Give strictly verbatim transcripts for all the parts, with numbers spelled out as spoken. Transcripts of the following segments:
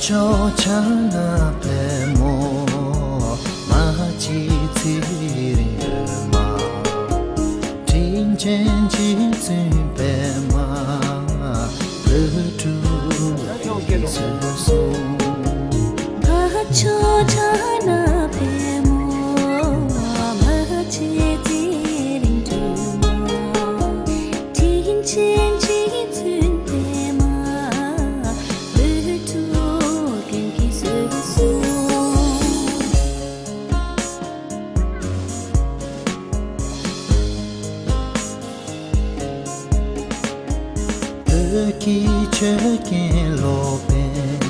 ཕྱོགས་ཆ་ན་པདྨོ། མ་གཅིག་ཚེ་རིང་སྒྲོལ་མ། དྲིན་ཅན་རྗེ་བཙུན་པདྨ། བློ་གྲོས་ཀྱི་སོ་སོ། ཕྱོགས་ཆ་ན་པདྨོ། མ་གཅིག་ཚེ་རིང་སྒྲོལ་མ། དྲིན་ཅན་རྗེ་བཙུན་པདྨ། བོད་ཀྱི་ཆོས་ཀྱི་སློབ་དཔོན།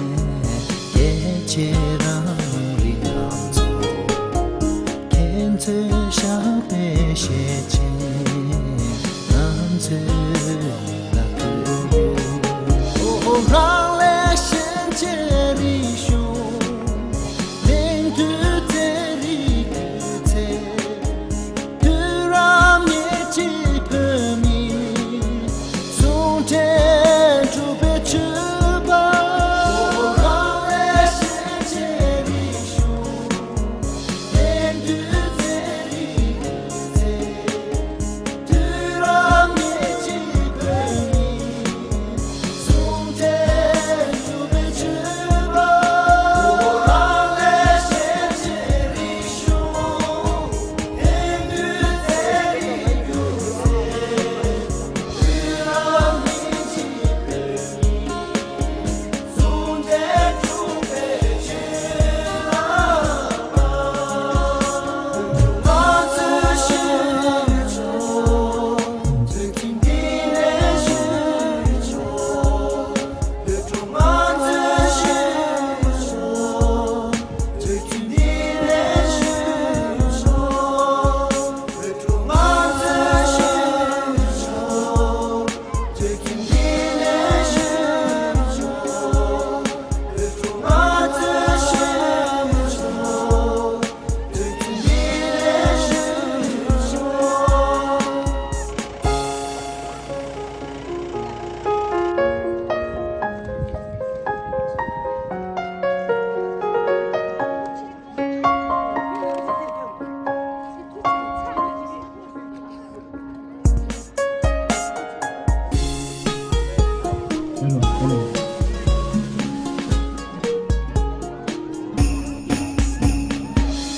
རྒྱལ་ཆེན་རང་རིགས་རྣམ་ཚོགས། མཁྱེན་བརྩེ་ཤར་པའི་ཞལ་ཆེམས། ང་ཚོའི་ལ་ཕུལ་ཡོད། རང་ལས་གཞན་གཅེས་རིག་གཞུང་། གླིང་བདུད་རྩེ་རིག་སྒྱུ་རྩལ། དུས་རབས་ཉེར་གཅིག་བོད་མིའི་ཟུང་འབྲེལ་འབྲུག་པའི་ཆོས་པ། རང་ལས་གཞན་གཅེས་རིག་གཞུང་། གླིང་བདུད་རྩེ་རིག་སྒྱུ་རྩལ།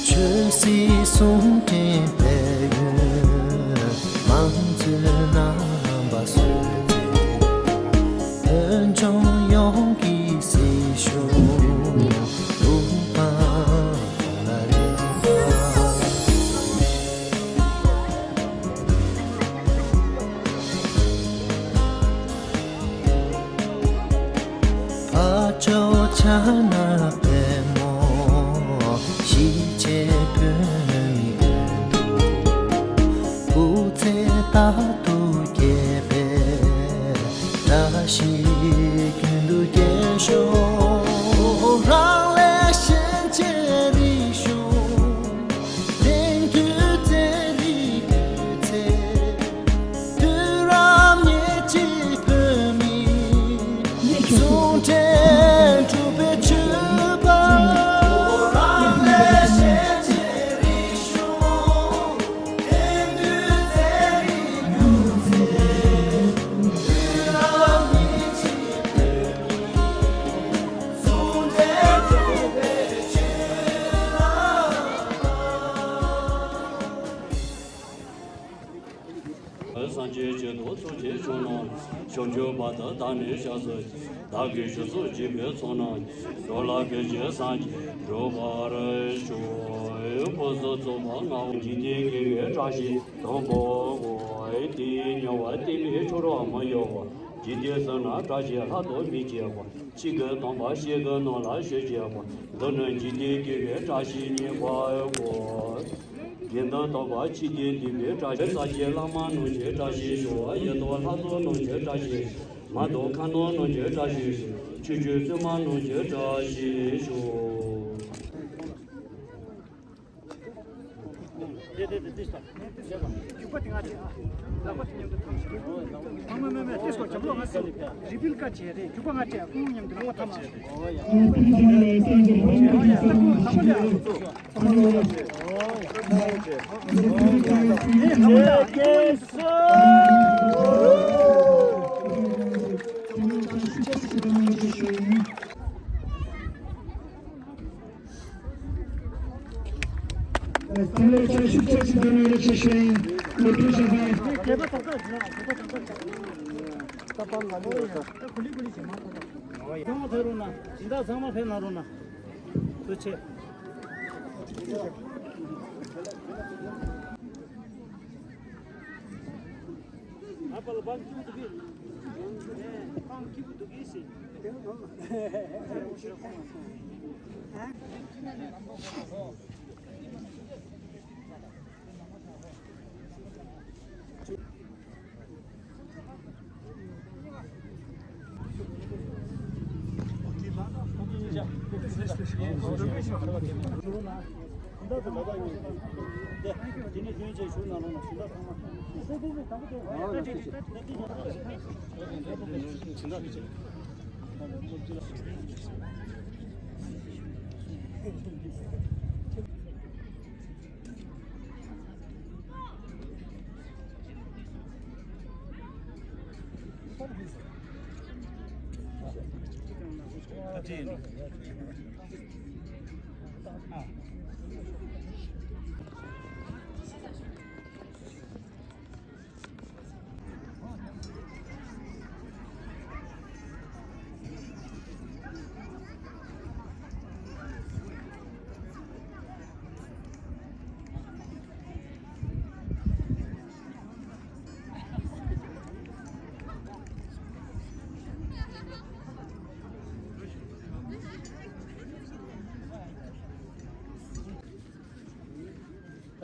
ཆོས་སྲིད་ཟུང་འབྲེལ་སྤེལ་ཡུལ། མང་གཙོའི་རྣམ་པ་སོས་ཏེ། བོད་ལྗོངས་ཡོངས་ཀྱི་སྲིད་ཤུགས་ལུགས་དང་ལ་རེ་བ། ཕ་ཕྱོགས་ཕྱག་ན་པདྨོ། གཞིས་བྱེས་བོད་མི་ཀུན་ཏུ། སྐུ་ཚེ་རྟག་ཏུ་རྒྱས་པའི་བཀྲ་ཤིས་ཀུན་ཏུ་རྒྱས་ཤོག། རང་ལས་གཞན་གཅེས་རིག་གཞུང་། གླིང་བདུད་རྩེ་རིག་སྒྱུ་རྩལ། དུས་རབས་ཉེར་གཅིག་བོད་མིའི་ཟུང་འབྲེལ་འབྲུག་པའི་ཆོས་པ། རང་ལས་གཞན་གཅེས་རིག་གཞུང་། གླིང་བདུད་རྩེ་རིག་སྒྱུ་རྩལ། དུས་རབས་ཉེར་གཅིག་བོད་མིའི་ཟུང་འབྲེལ་འབྲུག་པའི་ཆོས་པ། སངས་རྒྱས་ཆེད་དུ་ཐུགས་རྗེ་ཆེ་གནང་། བྱང་ཆུབ་བར་དུ་བདག་ནི་སྐྱབས་སུ་མཆི། བདག་གིས་ཆོས་སུ་བགྱིས་པའི་ཚོགས་རྣམས་ཀྱིས། འགྲོ་ལ་ཕན་ཕྱིར་སངས་རྒྱས་འགྲུབ་པར་ཤོག། སྐུ་གསུང་ཐུགས་པ་ལྔ་པོ། འཇིག་རྟེན་དགེ་བའི་བཀྲ་ཤིས་དང་པོའོ། དེའི་ཉེ་བར་བསྟན་པའི་ཆོས་རབ་མི་གཡོ་བ། འཇིག་རྟེན་གསུམ་ན་བཀྲ་ཤིས་ལྷ་དང་མི་མཇལ་བ། གཅིག་གི་སྟོན་པ་གཅིག་གི་ནང་ལ་ཞུགས་བྱེད་པ། འདི་ནི་འཇིག་རྟེན་དགེ་བའི་བཀྲ་ཤིས་རྙེད་པའོ། དགེ་འདུན་སྟོན་པ་ཕྱི་རྟེན་འདུས་པའི་བཀྲ་ཤིས། ས་སྐྱའི་བླ་མ་རྣམས་ཀྱི་བཀྲ་ཤིས་ཤོག། ཡི་དམ་ལྷ་ཚོགས་རྣམས་ཀྱི་བཀྲ་ཤིས་ཤོག། མ་དང་མཁའ་འགྲོ་རྣམས་ཀྱི་བཀྲ་ཤིས་ཤོག། ཆོས་སྐྱོང་བཙུན་མ་རྣམས་ཀྱི་བཀྲ་ཤིས་ཤོག། རྒྱུག་པ་དེ་ང་བྱེད་ཨ། ལག་པ་དེ་མཉམ་དུ་ཐམ་ཞིག་མ་མ་མ་མ་ཏེ་སྐོར་རྒྱབ་ལོག་ང་སེ་རི་བིལ་ཀ་བྱས་རེད། རྒྱུག་པ་ང་བྱེད་ཨ། ཁོང་མཉམ་དུ་ལག་པ་ཐམ་ཞིག་དེ་ལས་བྱང་ཆུབ་ཆ་ཞིག་ཏུ་ནོར་ཆེ་ཤོས་ཡིན། ལོ་ཐུག་ཞེས་པ། ཚང་མ་ཕེབས་རོགས་གནང་། སྦྱིན་བདག་ཚང་མ་ཕེབས་གནང་རོགས་གནང་། ཐུགས་རྗེ་ཆེ། ཨ་པ་ལ་བང་ཁྱིམ་དུ་གི། བང་ཁྱིམ་དུ་གི་སི།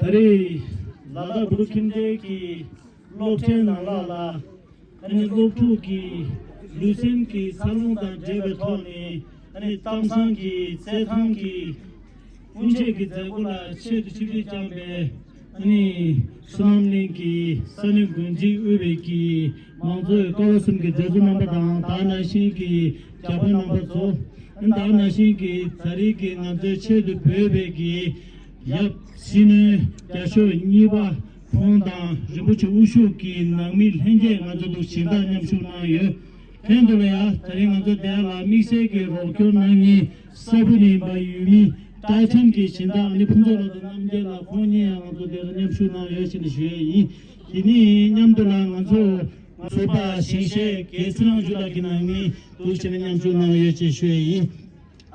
ད་རེས་ལ་དྭགས་བོད་ཁྱིམ་སྡེ་གི་སློབ་གྲྭའི་ནང་ལོགས་ལ་ཨ་ནི་སློབ་ཕྲུག་གི་ལུས་སེམས་ཀྱི་འཚར་ལོངས་དང་འབྲེལ་བའི་ཐོག་ནས་ཨ་ནི་གཏམ་བཟང་གི་རྩེད་ཐང་གི་སྔོན་ཆད་ཀྱི་མཛད་སྒོ་ལ་ཆེད་དུ་ཆིབས་བསྒྱུར་བསྐྱངས་པའི་ཨ་ནི་བསོད་ནམས་གླིང་གི་ས་གནས་འགོ་འཛིན་དབུས་པའི་གི་མང་ཚོགས་ཀྱི་སྐལ་བ་གསུམ་གྱི་མཛད་གཙོ་རྣམ་པ་དང་དེ་ནང་བཞིན་གྱི་རྒྱ་དཔོན་རྣམ་པ་ཚོ། ཨ་ནི་དེ་ནང་བཞིན་གྱི་ད་རེས་ཀྱི་ང་ཚོའི་ཆེད་དུ་བོད་པའི་གི་ཡབ་སྲིད་བློན་རྒྱ་ཤོག་གཉིས་པ་ཁོང་དང་རིན་པོ་ཆེ་དབུ་བཞུགས་ཀྱི་ནང་མི་ལྷན་རྒྱས་ང་ཚོ་འདུག་སྦྱིན་བདག་མཉམ་ཞུགས་གནང་ཡོད། ལྷན་དུ་ལ་ཡ་ད་རིང་ང་ཚོ་དེ་ལ་དམིགས་བསལ་གྱི་རོགས་སྐྱོར་གནང་མཁན་ས་ཕུ་ནས་ཡིན་པ་ཡུལ་མི་ཏཱའི་ཁྲིན་གྱི་སྦྱིན་བདག་ཨ་ནི་ཕུན་ཚོགས་ལགས་དང་རྣམ་རྒྱལ་ལགས་ཁོང་གཉིས་ཡང་ང་ཚོ་དེ་ལ་མཉམ་ཞུགས་གནང་ཡོད་ཅེས་ནས་ཞུ་ཡས་ཡིན། དེ་ནས་མཉམ་དུ་ལ་ང་ཚོ་ཚོགས་པ་ཞིང་གཤེགས་རྒྱལ་ཚེ་རིང་ཨ་ཇོ་ལགས་ཀྱི་ནང་མི་འདུག་ཅེས་ནས་མཉམ་ཞུགས་གནང་ཡོད་ཅེས་ཞུ་ཡས་ཡིན།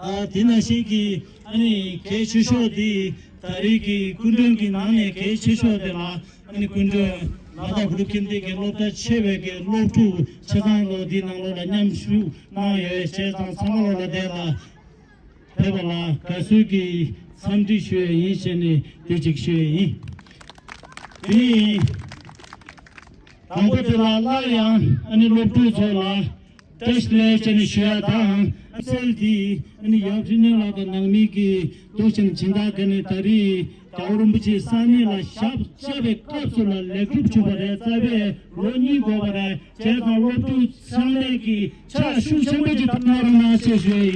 ཨ་དེ་ནང་བཞིན་གྱི་ཨ་ནི་གལ་ཆེ་ཤོས་དེ་ད་རེས་ཀྱི་སྐུ་མགྲོན་གྱི་ནང་ནས་གལ་ཆེ་ཤོས་དེ་ལ་ཨ་ནི་སྐུ་མགྲོན་ལ་དྭགས་བོད་ཁྱིམ་སྡེ་གི་སློབ་གྲྭ་ཆེ་བའི་གི་སློབ་ཕྲུག་ཆ་ཚང་ལོ་འདི་ནང་ལོགས་ལ་མཉམ་ཞུགས་གནང་ཡོད་བྱས་ཙང་ཚང་མ་ལོ་ལ་དེ་ལ་ཕེབས་པ་ལ་དགའ་བསུ་གི་འཚམས་འདྲི་ཞུ་ཡས་ཡིན་ཞེས་ནས་དེ་གཅིག་ཞུ་ཡས་ཡིན། དེ་ནས་དང་པོ་དེ་ལ་སླར་ཡང་ཨ་ནི་སློབ་ཕྲུག་ཚོ་ལ་བཀྲ་ཤིས་བདེ་ལེགས་ཅེས་ནས་ཞུ་ཡ་དང་། སེལ་དེ་ཨ་ནི་ཡབ་སྲིད་བློན་ལགས་དང་ནང་མི་གི་འདུག་ཅེས་ནས་སྦྱིན་བདག་གིས་ནི་ད་རེས་རྒྱལ་བ་རིན་པོ་ཆེའི་ས་གནས་ལ་ཞབས་བཅགས་པའི་སྐབས་སུ་ལ་ལེགས་གྲུབ་བྱུང་བ་རེད། རྩ་བའི་ལོ་གཉིས་འགོར་བ་རེད། བྱས་ཙང་སློབ་ཕྲུག་ཚང་མས་ཀྱི་ཕྱག་ཤུགས་ཆེན་པོ་ཅིག་གཏོང་རོགས་གནང་ཞེས་ཞུ་ཡས་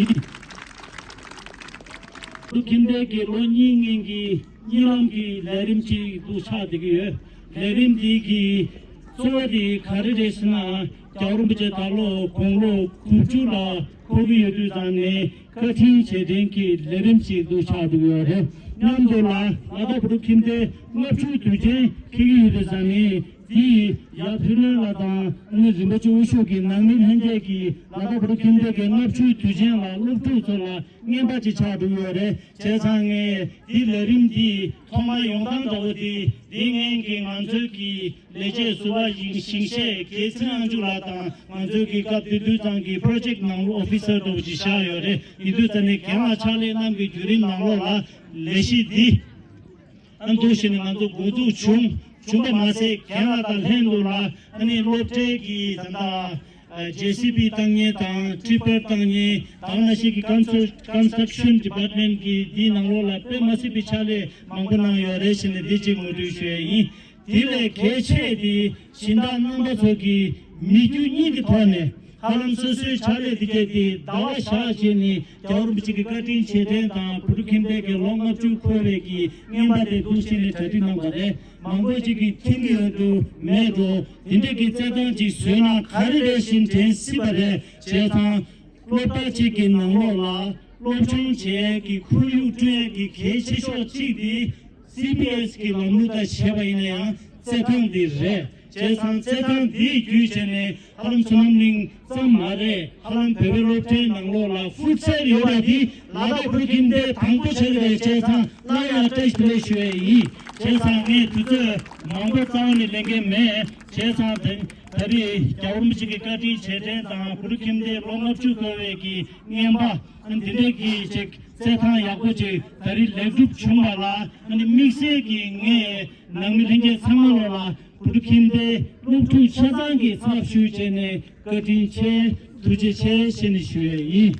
ཡིན། ཁྱིམ་སྡེ་གི་ལོ་གཉིས་སྔོན་གྱི་གཉིད་ལམ་གྱི་ལས་རིམ་ཅིག་འདུག་ཆགས་བསྡད་ཀྱི་ཡོད། ལས་རིམ་འདི་གི་གཙོ་བོ་དེ་ག་རེ་རེད་ཟེར་ན། རྒྱལ་བ་རིན་པོ་ཆེ་ད་ལོ་དགུང་ལོ་དགུ་བཅུ་ལ་འཁོར་གྱི་ཡོད་དུས་ཙང་ནས་བཀའ་དྲིན་རྗེས་དྲན་གྱི་ལས་རིམ་ཅིག་འདུག་ཆགས་བསྡད་ཀྱི་ཡོད་རེད། མཉམ་དུ་ལ་ལ་དྭགས་བོད་ཁྱིམ་སྡེ་ལྔ་བཅུའི་དུས་ཆེན་འཁེལ་གྱི་ཡོད་དུས་ཙང་ནས། དེ་ཡིས་ཡབ་སྲིད་བློན་ལགས་དང་ཨ་ནི་རིན་པོ་ཆེ་དབུ་བཞུགས་ཀྱི་ནང་མི་ལྷན་རྒྱས་ཀྱིས་ལ་དྭགས་བོད་ཁྱིམ་སྡེ་གི་ལྔ་བཅུའི་དུས་ཆེན་ལ་སློབ་ཕྲུག་ཚོ་ལ་རྔན་པ་ཅིག་ཆགས་འགྲོ་གི་ཡོད་རེད། བྱས་ཙང་ངས་འདི་ལས་རིམ་འདི་ཐོག་མར་ཡོང་སྟངས་འདྲ་བོ་དེ་འདི་སྔོན་གྱི་ང་ཚོའི་གི་ལས་བྱེད་ཟུར་པ་ཞིང་ཞིང་གཤེགས་རྒྱལ་ཚེ་རིང་ཨ་ཇོ་ལགས་དང་ང་ཚོའི་གི་སྐབས་དེ་དུས་ཙང་གི་པྲོ་ཇེཀ་ནང་ལོགས་ཨོ་ཕི་སར་འདྲ་བོ་ཅིག་བཞག་ཡོད་རེད། ཡིན་དུས་ཙང་ནས་རྒན་ལགས་ཕྱག་ལས་གནང་གི་བརྒྱུད་རིམ་ནང་ལོགས་ལ་ལས་གཞི་འདི། ཨ་འདུག་བྱས་ནས་ང་ཚོ་འགོ་འཛུགས་བྱུང་བྱུང་བ་མ་ཟད། རྒན་ལགས་དང་ལྷན་དུ་ལ་ཨ་ནི་སློབ་གྲྭའི་གི་ད་ལྟ་ ཇེ་སི་བི་བཏང་མཁན་དང་ཊི་པར་བཏང་མཁན་དང་ནང་བཞིན་གྱི་ཀོན་སི་ཀོན་སི་ཊྲག་ཤན་ཌི་པཱར་ཊི་མེན་ཊི་གི་འདིའི་ནང་ལོགས་ལ་དཔེ་མ་སྲིད་པའི་ཕྱག་ལས་མང་པོ་གནང་ཡོད་རེད་ཟེར་ནས་འདི་གཅིག་ངོ་སྤྲོད་ཞུ་ཡས་ཡིན། དེ་ལས་གལ་ཆེ་དེ་སྦྱིན་བདག་རྣམ་པ་ཚོ་གིས་མི་རྒྱུ་གཉིས་ཀྱི་ཐོག་ནས་ཧ་ལམ་སོ་སོའི་ཕྱག་ལས་འདི་གས་དེ་ཟླ་བ་བཞག་བྱས་ནས་རྒྱལ་བ་རིན་པོ་ཆེ་གི་བཀའ་དྲིན་རྗེས་དྲན་དང་བོད་ཕྲུག་ཁྱིམ་སྡེ་གི་ལོ་ལྔ་བཅུ་འཁོར་བའི་གི་རྔན་པ་དེ་འདུག་བྱས་ནས་གྲ་སྒྲིག་གནང་བ་རེད། མང་པོ་ཅིག་གིས་མཐུན་གྱི་ཡོད་འགྲོ་མེད་འགྲོ་དེ་འདྲས་ཀྱི་རྩེད་ཐང་ཅིག་བཟོས་ན་ག་རེ་རེ་བཞིན་དྲན་སྲིད་པ་རེད། བྱས་ཙང་སློབ་གྲྭ་གཅིག་གི་ནང་ལོགས་ལ་སློབ་སྦྱོང་བྱེད་ཡས་ཀྱི་ཁོར་ཡུག་བསྐྲུན་ཡས་ཀྱི་གལ་ཆེ་ཤོས་གཅིག་དེ་སི་བི་ཨེས་ཀྱི་ལམ་ལུགས་ལྟར་བྱས་པ་ཡིན་ན་ཡང་རྩེད་ཐང་འདི་རེད། བྱས་ཙང་རྩེད་ཐང་འདི་བརྒྱུད་བྱས་ནས་ཧ་ལམ་བསོད་ནམས་གླིང་ཙམ་མ་རེད། ཧ་ལམ་བོད་པའི་སློབ་གྲྭའི་ནང་ལོགས་ལ་ཕུཊ་སལ་ཡོད་པ་འདི་ལ་དྭགས་བོད་ཁྱིམ་སྡེ་དང་པོ་ཆགས་ཀྱི་རེད། བྱས་ཙང་སླར་ཡང་བཀྲ་ཤིས་བདེ་ལེགས་ཞུ་ཡས་ཡིན། བྱས་ཙང་ངས་དུས་ཚོད་མང་པོ་རྩ་བ་ནས་ལེན་མཁན་མེད། བྱས་ཙང་ད་ད་རེས་རྒྱལ་བ་རིན་པོ་ཆེ་གི་བཀའ་དྲིན་རྗེས་དྲན་དང་བོད་ཕྲུག་ཁྱིམ་སྡེའི་ལོ་ལྔ་བཅུ་འཁོར་བའི་གི་རྔན་པ་ཨ་ནི་འདི་འདྲའི་གི་ཅིག་རྩེད་ཐང་ཡག་པོ་ཅིག་ད་རེས་ལེགས་གྲུབ་བྱུང་བ་ལ་ཨ་ནི་དམིགས་བསལ་གྱི་ངས་ནང་མི་ལྷན་རྒྱས་ཚང་མ་ལོ་ལ་བོད་ཕྲུག་ཁྱིམ་སྡེའི་སློབ་ཕྲུག་ཆ་ཚང་གི་ཚབ་ཞུས་བྱས་ནས་བཀའ་དྲིན་ཆེ་ཐུགས་རྗེ་ཆེ་ཞེས་ནས་ཞུ་ཡས་ཡིན།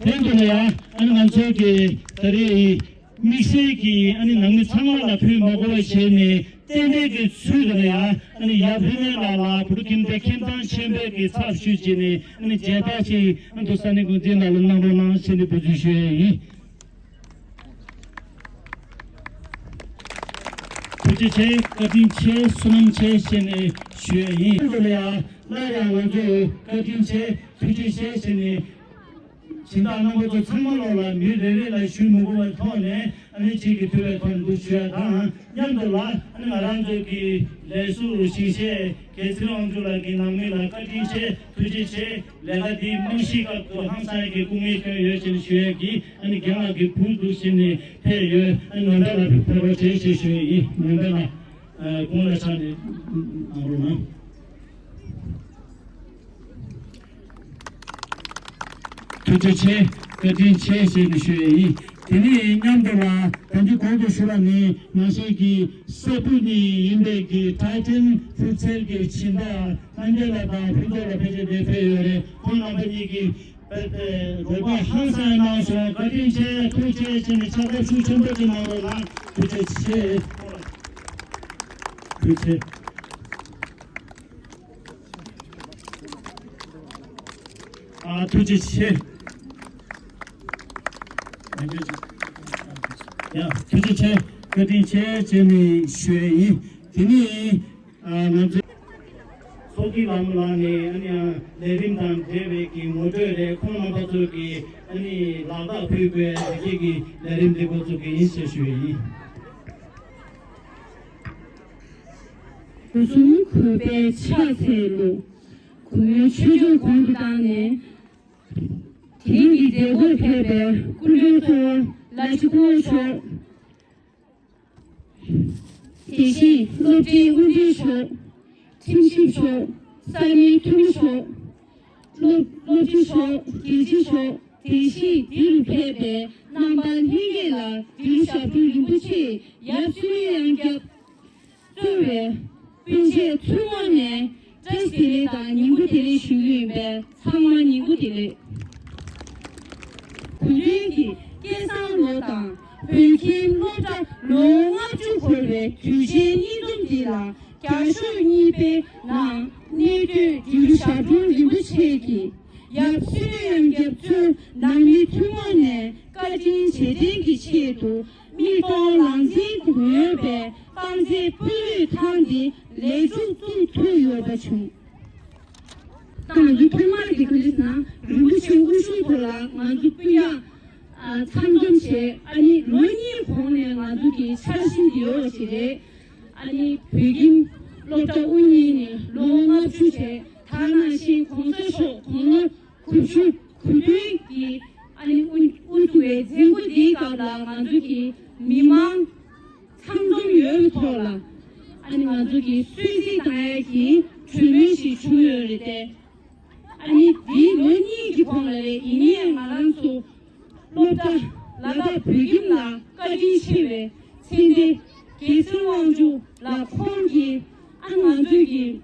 དེ་འདྲ་ལ་ཡང་ཨ་ནི་ང་ཚོའི་གི་ད་རེས་དམིགས་བསལ་གྱིས་ཨ་ནི་ནང་མི་ཚང་མ་ལ་ཕུལ་མ་དགོས་པ་བྱས་ནས་རྟེན་འབྲེལ་གྱི་ཚུལ་དུ་ལ་ཡང་ཨ་ནི་ཡབ་ཧི་མན་ལགས་ལ་བོད་ཕྲུག་ཁྱིམ་སྡེ་ཁྱིམ་ཚང་ཆེན་པོའི་གི་ཚབ་ཞུས་བྱས་ནས་ཨ་ནི་མཇལ་དར་ཅིག་ཨ་ནི་ས་གནས་འགོ་འཛིན་ལགས་ལ་གནང་རོགས་གནང་ཞེས་ནས་འབོད་སྐུལ་ཞུ་ཡས་ཡིན། ཐུགས་རྗེ་ཆེ། བཀའ་དྲིན་ཆེ། བསོད་ནམས་ཆེ་ཞེས་ནས་ཞུ་ཡས་ཡིན། དེ་ལ་ཡང་སླར་ཡང་ང་ཚོས་བཀའ་དྲིན་ཆེ་ཐུགས་རྗེ་ཆེ་ཞེས་ནས་སྦྱིན་བདག་རྣམ་པ་ཚོ་ཚང་མ་ལོག་ལ་མི་རེ་རེ་ལ་ཞུ་མི་དགོས་པའི་ཐོག་ནས་ཨ་ནི་གཅིག་གི་ཐུགས་ཕན་ཐོགས་འདུག་ཞུ་ཡ་དང་མཉམ་དུ་ལ་ཨ་ནི་ང་རང་ཚོ་གི་ལས་ཟུར་ཞིང་གཤེགས་རྒྱལ་སྲས་དབང་ཕྱུག་ལགས་ཀྱི་ནང་མི་ལ་བཀའ་དྲིན་ཆེ། ཐུགས་རྗེ་ཆེ། ལས་ཀ་འདིའི་རྨང་གཞིའི་སྐབས་སུ་ཧང་སང་གི་སྐུ་ངལ་བསྐྱོན་ཡོད་ཅེས་ཞུ་ཡས་ཀྱིས་ཨ་ནི་རྒན་ལགས་ཀྱི་བུ་འདུག་ཟེར་ནས་ཕེབས་ཡོད། ཨ་ནི་ངན་པ་ལགས་ཕེབས་པར་བྱེད་ཅེས་ཞུ་ཡས་ཡིན། ངན་པ་ལགས་དགུང་ལ་ཆགས་ནས་གནང་རོགས་གནང་། ཐུགས་རྗེ་ཆེ། བཀའ་དྲིན་ཆེ་ཞེས་ནས་ཞུ་ཡས་ཡིན། དེ་ནས་མཉམ་དུ་ལ་ད་ལྟའི་གོང་དུ་ཞུས་པ་ནི་ནང་བཞིན་གྱི་སེར་པོ་གཉིས་ཡིན་པའི་གི་ཊའི་ཊན་ཕུཊ་སལ་གྱི་སྦྱིན་བདག་ལྷན་རྒྱས་ལགས་དང་ཕུན་ཚོགས་ལགས་ཕལ་ཆེར་འདིར་ཕེབས་ཡོད་རེད། ཁོང་རྣམ་པ་གཉིས་ཀྱིས་རོགས་པ་ཧང་སང་གནང་སོང་། བཀའ་དྲིན་ཆེ། ཐུགས་རྗེ་ཆེ་ཞེས་ནས་ཕྱག་ཐབས་ཤུགས་ཆེན་པོ་ཅིག་གནང་རོགས་གནང་། ཐུགས་རྗེ་ཆེ། ཐུགས་རྗེ་ཆེ། ཨ། ཐུགས་རྗེ་ཆེ། ཡ། ཐུགས་རྗེ་ཆེ། བཀའ་དྲིན་ཆེ་ཞེས་ནས་ཞུ་ཡས་ཡིན། དེ་ནས་ཨ། ང་ཚོའི་ཚོགས་ཀྱི་ལམ་ལ་ནས་ཨ་ནི་ཡང་ལས་རིམ་དང་འབྲེལ་བའི་གི་ངོ་སྤྲོད་རེད། ཁོང་རྣམ་པ་ཚོ་གི་ཨ་ནི་ལག་རྟགས་ཕུལ་དགོས་ཡ་དེ་གི་ལས་རིམ་འདི་འགོ་འཛུགས་ཀྱི་ཡིན་ཞེས་ཞུ་ཡས་ཡིན། སྐུ་གསུམ་གུས་པས་ཕྱག་འཚལ་ལོ། གུས་མོས་ཆོས་ཕྱོགས་གོང་དུ་བཏང་ནས། དེ་རིང་གི་མཛད་སྒོར་ཕེབས་པའི་སྐུ་མགྲོན་གཙོ་བོ་བླ་སྤྱི་སྐུ་ངོ་མཆོག་དེ་བཞིན་སློབ་གྲྭའི་དབུ་འཛིན་མཆོག་ཁྲིམས་ཞིབ་མཆོག་ས་གནས་འཐུས་མི་མཆོག་སློབ་སློབ་སྤྱི་མཆོག་རྒྱལ་སྤྱི་མཆོག་དེ་བཞིན་འདིར་ཕེབས་པའི་རྣམ་པ་ལྷན་རྒྱས་ལ་འདིར་ཞབས་དྲུང་རིན་པོ་ཆེས་ཡབ་བསིལ་བའི་ཡང་རྒྱབ། གཙོས་པའི་སྤུན་མཆེད་ཐུན་མོང་ནས་བཀྲ་ཤིས་བདེ་ལེགས་དང་ཉིན་གུང་བདེ་ལེགས་ཞུ་གི་ཡིན་པས་ཚང་མ་ཉིན་གུང་བདེ་ལེགས། གུས་སྟོན་གྱི་སྐལ་བཟང་ལོ་དང་བོད་ཁྱིམ་སློབ་གྲྭ་ལོ་ལྔ་བཅུ་འཁོར་བའི་དུས་ཆེན་སྙིང་སྡུག་འདི་ལ་རྒྱ་ཤོག་གཉིས་པའི་ནང་གནས་སྡོད་འདིར་ཞབས་དྲུང་རིན་པོ་ཆེ་གིས་ཡབ་བསིལ་བའི་ཡང་རྒྱབ་གཙོས་ནང་མི་ཐུན་མོང་ནས་བཀའ་དྲིན་རྗེས་དྲན་གྱི་ཆེད་དུ། མིག་མཐོང་ལག་འཛིན་དུ་ཡོད་པའི་རྐང་རྩེད་སྤོ་ལོའི་ཐང་འདི་ལེགས་གྲུབ་བཙུགས་ཐུབ་ཡོད་པ་བྱུང་། ད་ང་ཚོ་ཐོག་མར་གྱི་ག་རེ་ཟེར་ན་རིན་པོ་ཆེ་དབུ་བཞུགས་ཐོག་ལ་ང་ཚོ་སྤུན་ཀྱག་ཚང་འཛོམས་བྱས། ཨ་ནི་ལོ་གཉིས་གོང་ནས་ང་ཚོ་གི་འཆར་གཞི་འདི་ཡོད་པ་ཞིག་རེད། ཨ་ནི་བོད་ཁྱིམ་སློབ་གྲྭ་དབུ་བརྙེས་ནས་ལོ་ལྔ་བཅུ་བྱས། ད་ནང་བཞིན་གོང་ས་མཆོག་དགུང་ལོ་དགུ་བཅུ་གོ་བདུན་གྱི་ཨ་ནི་དབུ་དབུ་བཙུགས་པའི་མཛད་སྒོ་འདིའི་སྐབས་ལ་ང་ཚོ་གི་མི་མང་ཚང་འཛོམས་ཡོད་པའི་ཐོག་ལ་ཨ་ནི་ང་ཚོ་གི་གསོལ་ཚིགས་གནང་ཡས་ཀྱི་གྲོས་མོལ་ཞིག་བྱུང་ཡོད་རེད་དེ། ཨ་ནི་འདིའི་ལོ་གཉིས་ཀྱི་གོང་ལ་རེད། ཡིན་ནའི་ང་རང་ཚོ་སློབ་གྲྭ་ལ་དྭགས་བོད་ཁྱིམ་ལ་བཀའ་དྲིན་ཆེ་བའི་མཚན་ལྡན་རྒྱལ་སྲས་དབང་ཕྱུག་ལགས་ཁོང་གིས་ཨ་ང་ཚོའི་གི་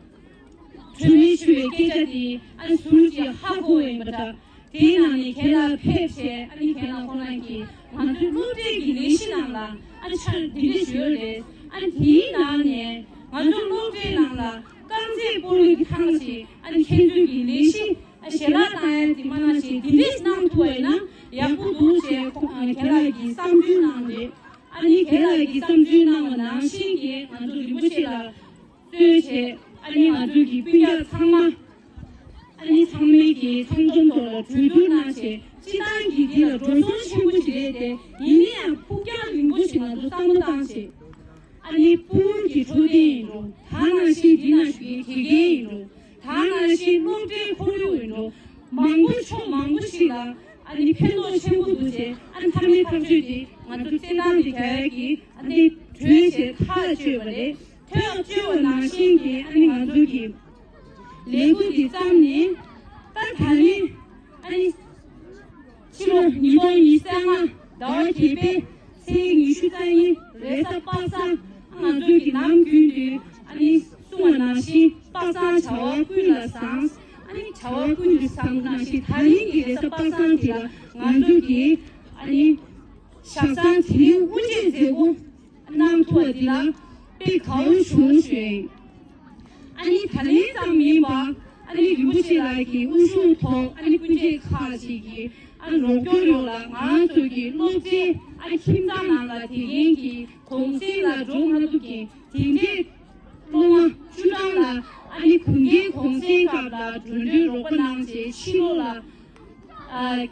གྲོས་མོལ་ཞུ་བའི་སྐད་ཆ་དེ་ཨ་ནི་ཟུར་གྱིས་ཧ་གོ་ཡིན་པ་འདྲ། དེའི་ནང་ནས་ཁྱེད་ལ་ཕེབས་བྱས་ཨ་ནི་ཁྱེད་ལ་ཁོང་རང་གིས་ང་ཚོའི་སློབ་གྲྭའི་གི་ལས་གཞི་ནང་ལ་ཨ་ནི་ཕྱག་འདི་འདྲ་ཞུ་ཡོད་རེད། ཨ་ནི་དེའི་ནང་ནས་ང་ཚོའི་སློབ་གྲྭའི་ནང་ལ་དཀར་མཛེས་སྤོ་ལོ་གི་ཐང་ཞིག་ཨ་ནི་ཁྱེད་ཚོའི་གི་ལས་གཞི་ཨ་ཞལ་ལག་བཏང་ཡ་དེ་མ་གནང་ཞིག་འདི་འདྲས་གནང་ཐུབ་པ་ཡིན་ན་ཡག་པོ་འདུག་ཅེས་ཁོང་ཨ་ཁྱེད་ལགས་ཀྱིས་བསམ་ཚུལ་གནང་རེད། ཨ་ནི་ཁྱེད་ལགས་ཀྱིས་བསམ་ཚུལ་གནང་བ་ནང་བཞིན་གྱི་ང་ཚོ་རིན་པོ་ཆེ་ལ་གཙོས་བྱས་ཨ་ནི་ང་ཚོའི་གི་སྤུན་ཀྱག་ཚང་མ་ཨ་ནི་ཚང་མས་ཀྱི་ཚང་འཛོམས་ཐོག་ལ་གྲོས་བསྡུར་གནང་བྱས་སྤྱི་བཏང་གི་འདི་ལ་འགྲོ་སོང་ཆེན་པོ་ཞིག་རེད་དེ། ཡིན་ན་ཡང་ཕུགས་རྒྱང་རིང་པོ་ཞིག་ང་ཚོ་བསམ་བློ་བཏང་བྱས། ཨ་ནི་སྤུ་གུ་གི་འཕྲོད་བསྟེན་ཡིན་འགྲོ། ད་ནང་བཞིན་འདི་ནང་བཞིན་དགེ་རྒན་ཡིན་འགྲོ། ད་ནང་བཞིན་སློབ་གྲྭའི་ཁོར་ཡུག་ཡིན་འགྲོ། མང་པོ་ཕྱོགས་མང་པོ་ཞིག་ལ་ཨ་ནི་ཕན་ཐོགས་ཆེན་པོ་འདུག་ཅེས་ཨ་ནི་མཐའ་མའི་ཐག་གཅོད་འདི་ང་ཚོ་རྩེད་ཐང་འདི་ག་ཡ་གི་ཨ་ནི་གྲོས་བྱས་ཐག་གཅོད་པ་རེད། ཐག་གཅོད་པ་ནང་བཞིན་གྱི་ཨ་ནི་ང་ཚོ་གི་ལས་འགུལ་འདི་བརྩམས་ནས་ད་ད་ནི་ཨ་ནི་ཕྱི་ལོ་ཉིས་སྟོང་ཉི་ཤུ་རྩ་ལྔ་ཟླ་བ་བརྒྱད་པའི་ཚེས་ཉི་ཤུ་རྩ་གཉིས་རེས་གཟའ་པ་སངས་ང་ཚོ་གི་ནམ་རྒྱུན་དུ་ཨ་ནི་གསུང་བ་ནང་བཞིན་པ་སངས་བྱ་བ་ཀུན་ལ་བཟང་། ཨ་ནི་བྱ་བ་ཀུན་ཏུ་བཟང་ནང་བཞིན་ད་རིང་གི་རེས་གཟའ་པ་སངས་དེ་ལ་ང་ཚོ་གི་ཨ་ནི་ཞག་བཟང་དེ་རིང་དབུ་འབྱེད་མཛད་སྒོ་གནང་ཐུབ་པ་འདི་ལ་དཔེ་དགའ་བོ་བྱུང་ཞུ་ཡིན། ཨ་ནི་ད་ལན་ཙམ་མིན་པ་ཨ་ནི་རིན་པོ་ཆེ་ལགས་ཀྱི་དབུ་བཞུགས་ཐོག་ཨ་ནི་སྤུན་མཆེད་ཁག་ཅིག་གིས་ཨ་ནི་རོགས་སྐྱོར་ཡོད་ལ་ང་རང་ཚོ་གི་སློབ་གྲྭའི་ཨ་ནི་ཁྱིམ་ཚང་ནང་ལ་དེ་གིན་གྱི་གུང་སེང་ལ་འགྲོ་མ་ཐུབ་མཁན་དེ་འདྲའི་སློབ་མ་བཅུ་གྲངས་ལ་ཨ་ནི་གུང་རྒྱལ་གུང་སེང་སྐབས་ལ་འགྲོ་གྲོན་རོགས་པ་གནང་བྱས་ཕྱི་ལོགས་ལ་ཨ།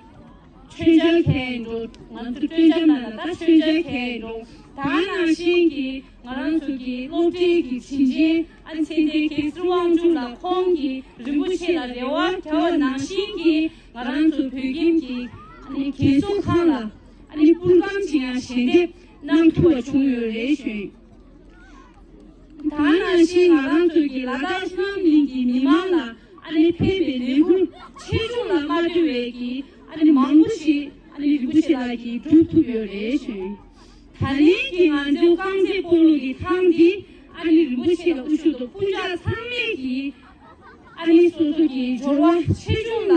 མཆོད་མཇལ་ཁེལ་འགྲོ། ང་ཚོ་མཆོད་མཇལ་ནང་ལ་ད་མཆོད་མཇལ་ཁེལ་འགྲོ། ད་ནང་བཞིན་གྱི་ང་རང་ཚོ་གི་སློབ་གྲྭའི་གི་དྲིན་ཅན་ཨ་ནི་ཚེ་འདས་རྒྱལ་སྲས་དབང་ཕྱུག་ལ་ཁོང་གིས་རིན་པོ་ཆེ་ལ་རེ་བ་བྱ་བ་ནང་བཞིན་གྱི་ང་རང་ཚོ་བོད་ཁྱིམ་གྱི་ཨ་ནི་རྒན་གསོ་ཁང་ལ་ཨ་ནི་པུར་སྒམ་ཅིག་ཡང་ཞལ་འདེབས་གནང་ཐུབ་པ་བྱུང་ཡོད་རེད་ཞུ་ཡིན། ད་ནང་བཞིན་ང་རང་ཚོ་གི་ལ་དྭགས་བསོད་ནམས་གླིང་གི་མི་མང་ལ་ཨ་ནི་ཕན་པའི་ལས་འགུལ་ཆེ་ཆུང་ལ་མ་ལྟོས་པའི་གི་ཨ་ནི་མང་པོ་ཞིག་ཨ་ནི་རིན་པོ་ཆེ་ལགས་ཀྱིས་སྒྲུབ་ཐུབ་ཡོད་རེད་ཞུ། ད་ལན་གྱི་ང་ཚོའི་རྐང་རྩེད་སྤོ་ལོ་གི་ཐང་འདི་ཨ་ནི་རིན་པོ་ཆེ་ལ་དབུ་བཞུགས་ཐོག་སྤུན་ཀྱག་ཚང་མས་ཀྱི་ཨ་ནི་སོ་སོ་གི་འབྱོར་བ་ཆེ་ཆུང་ལ་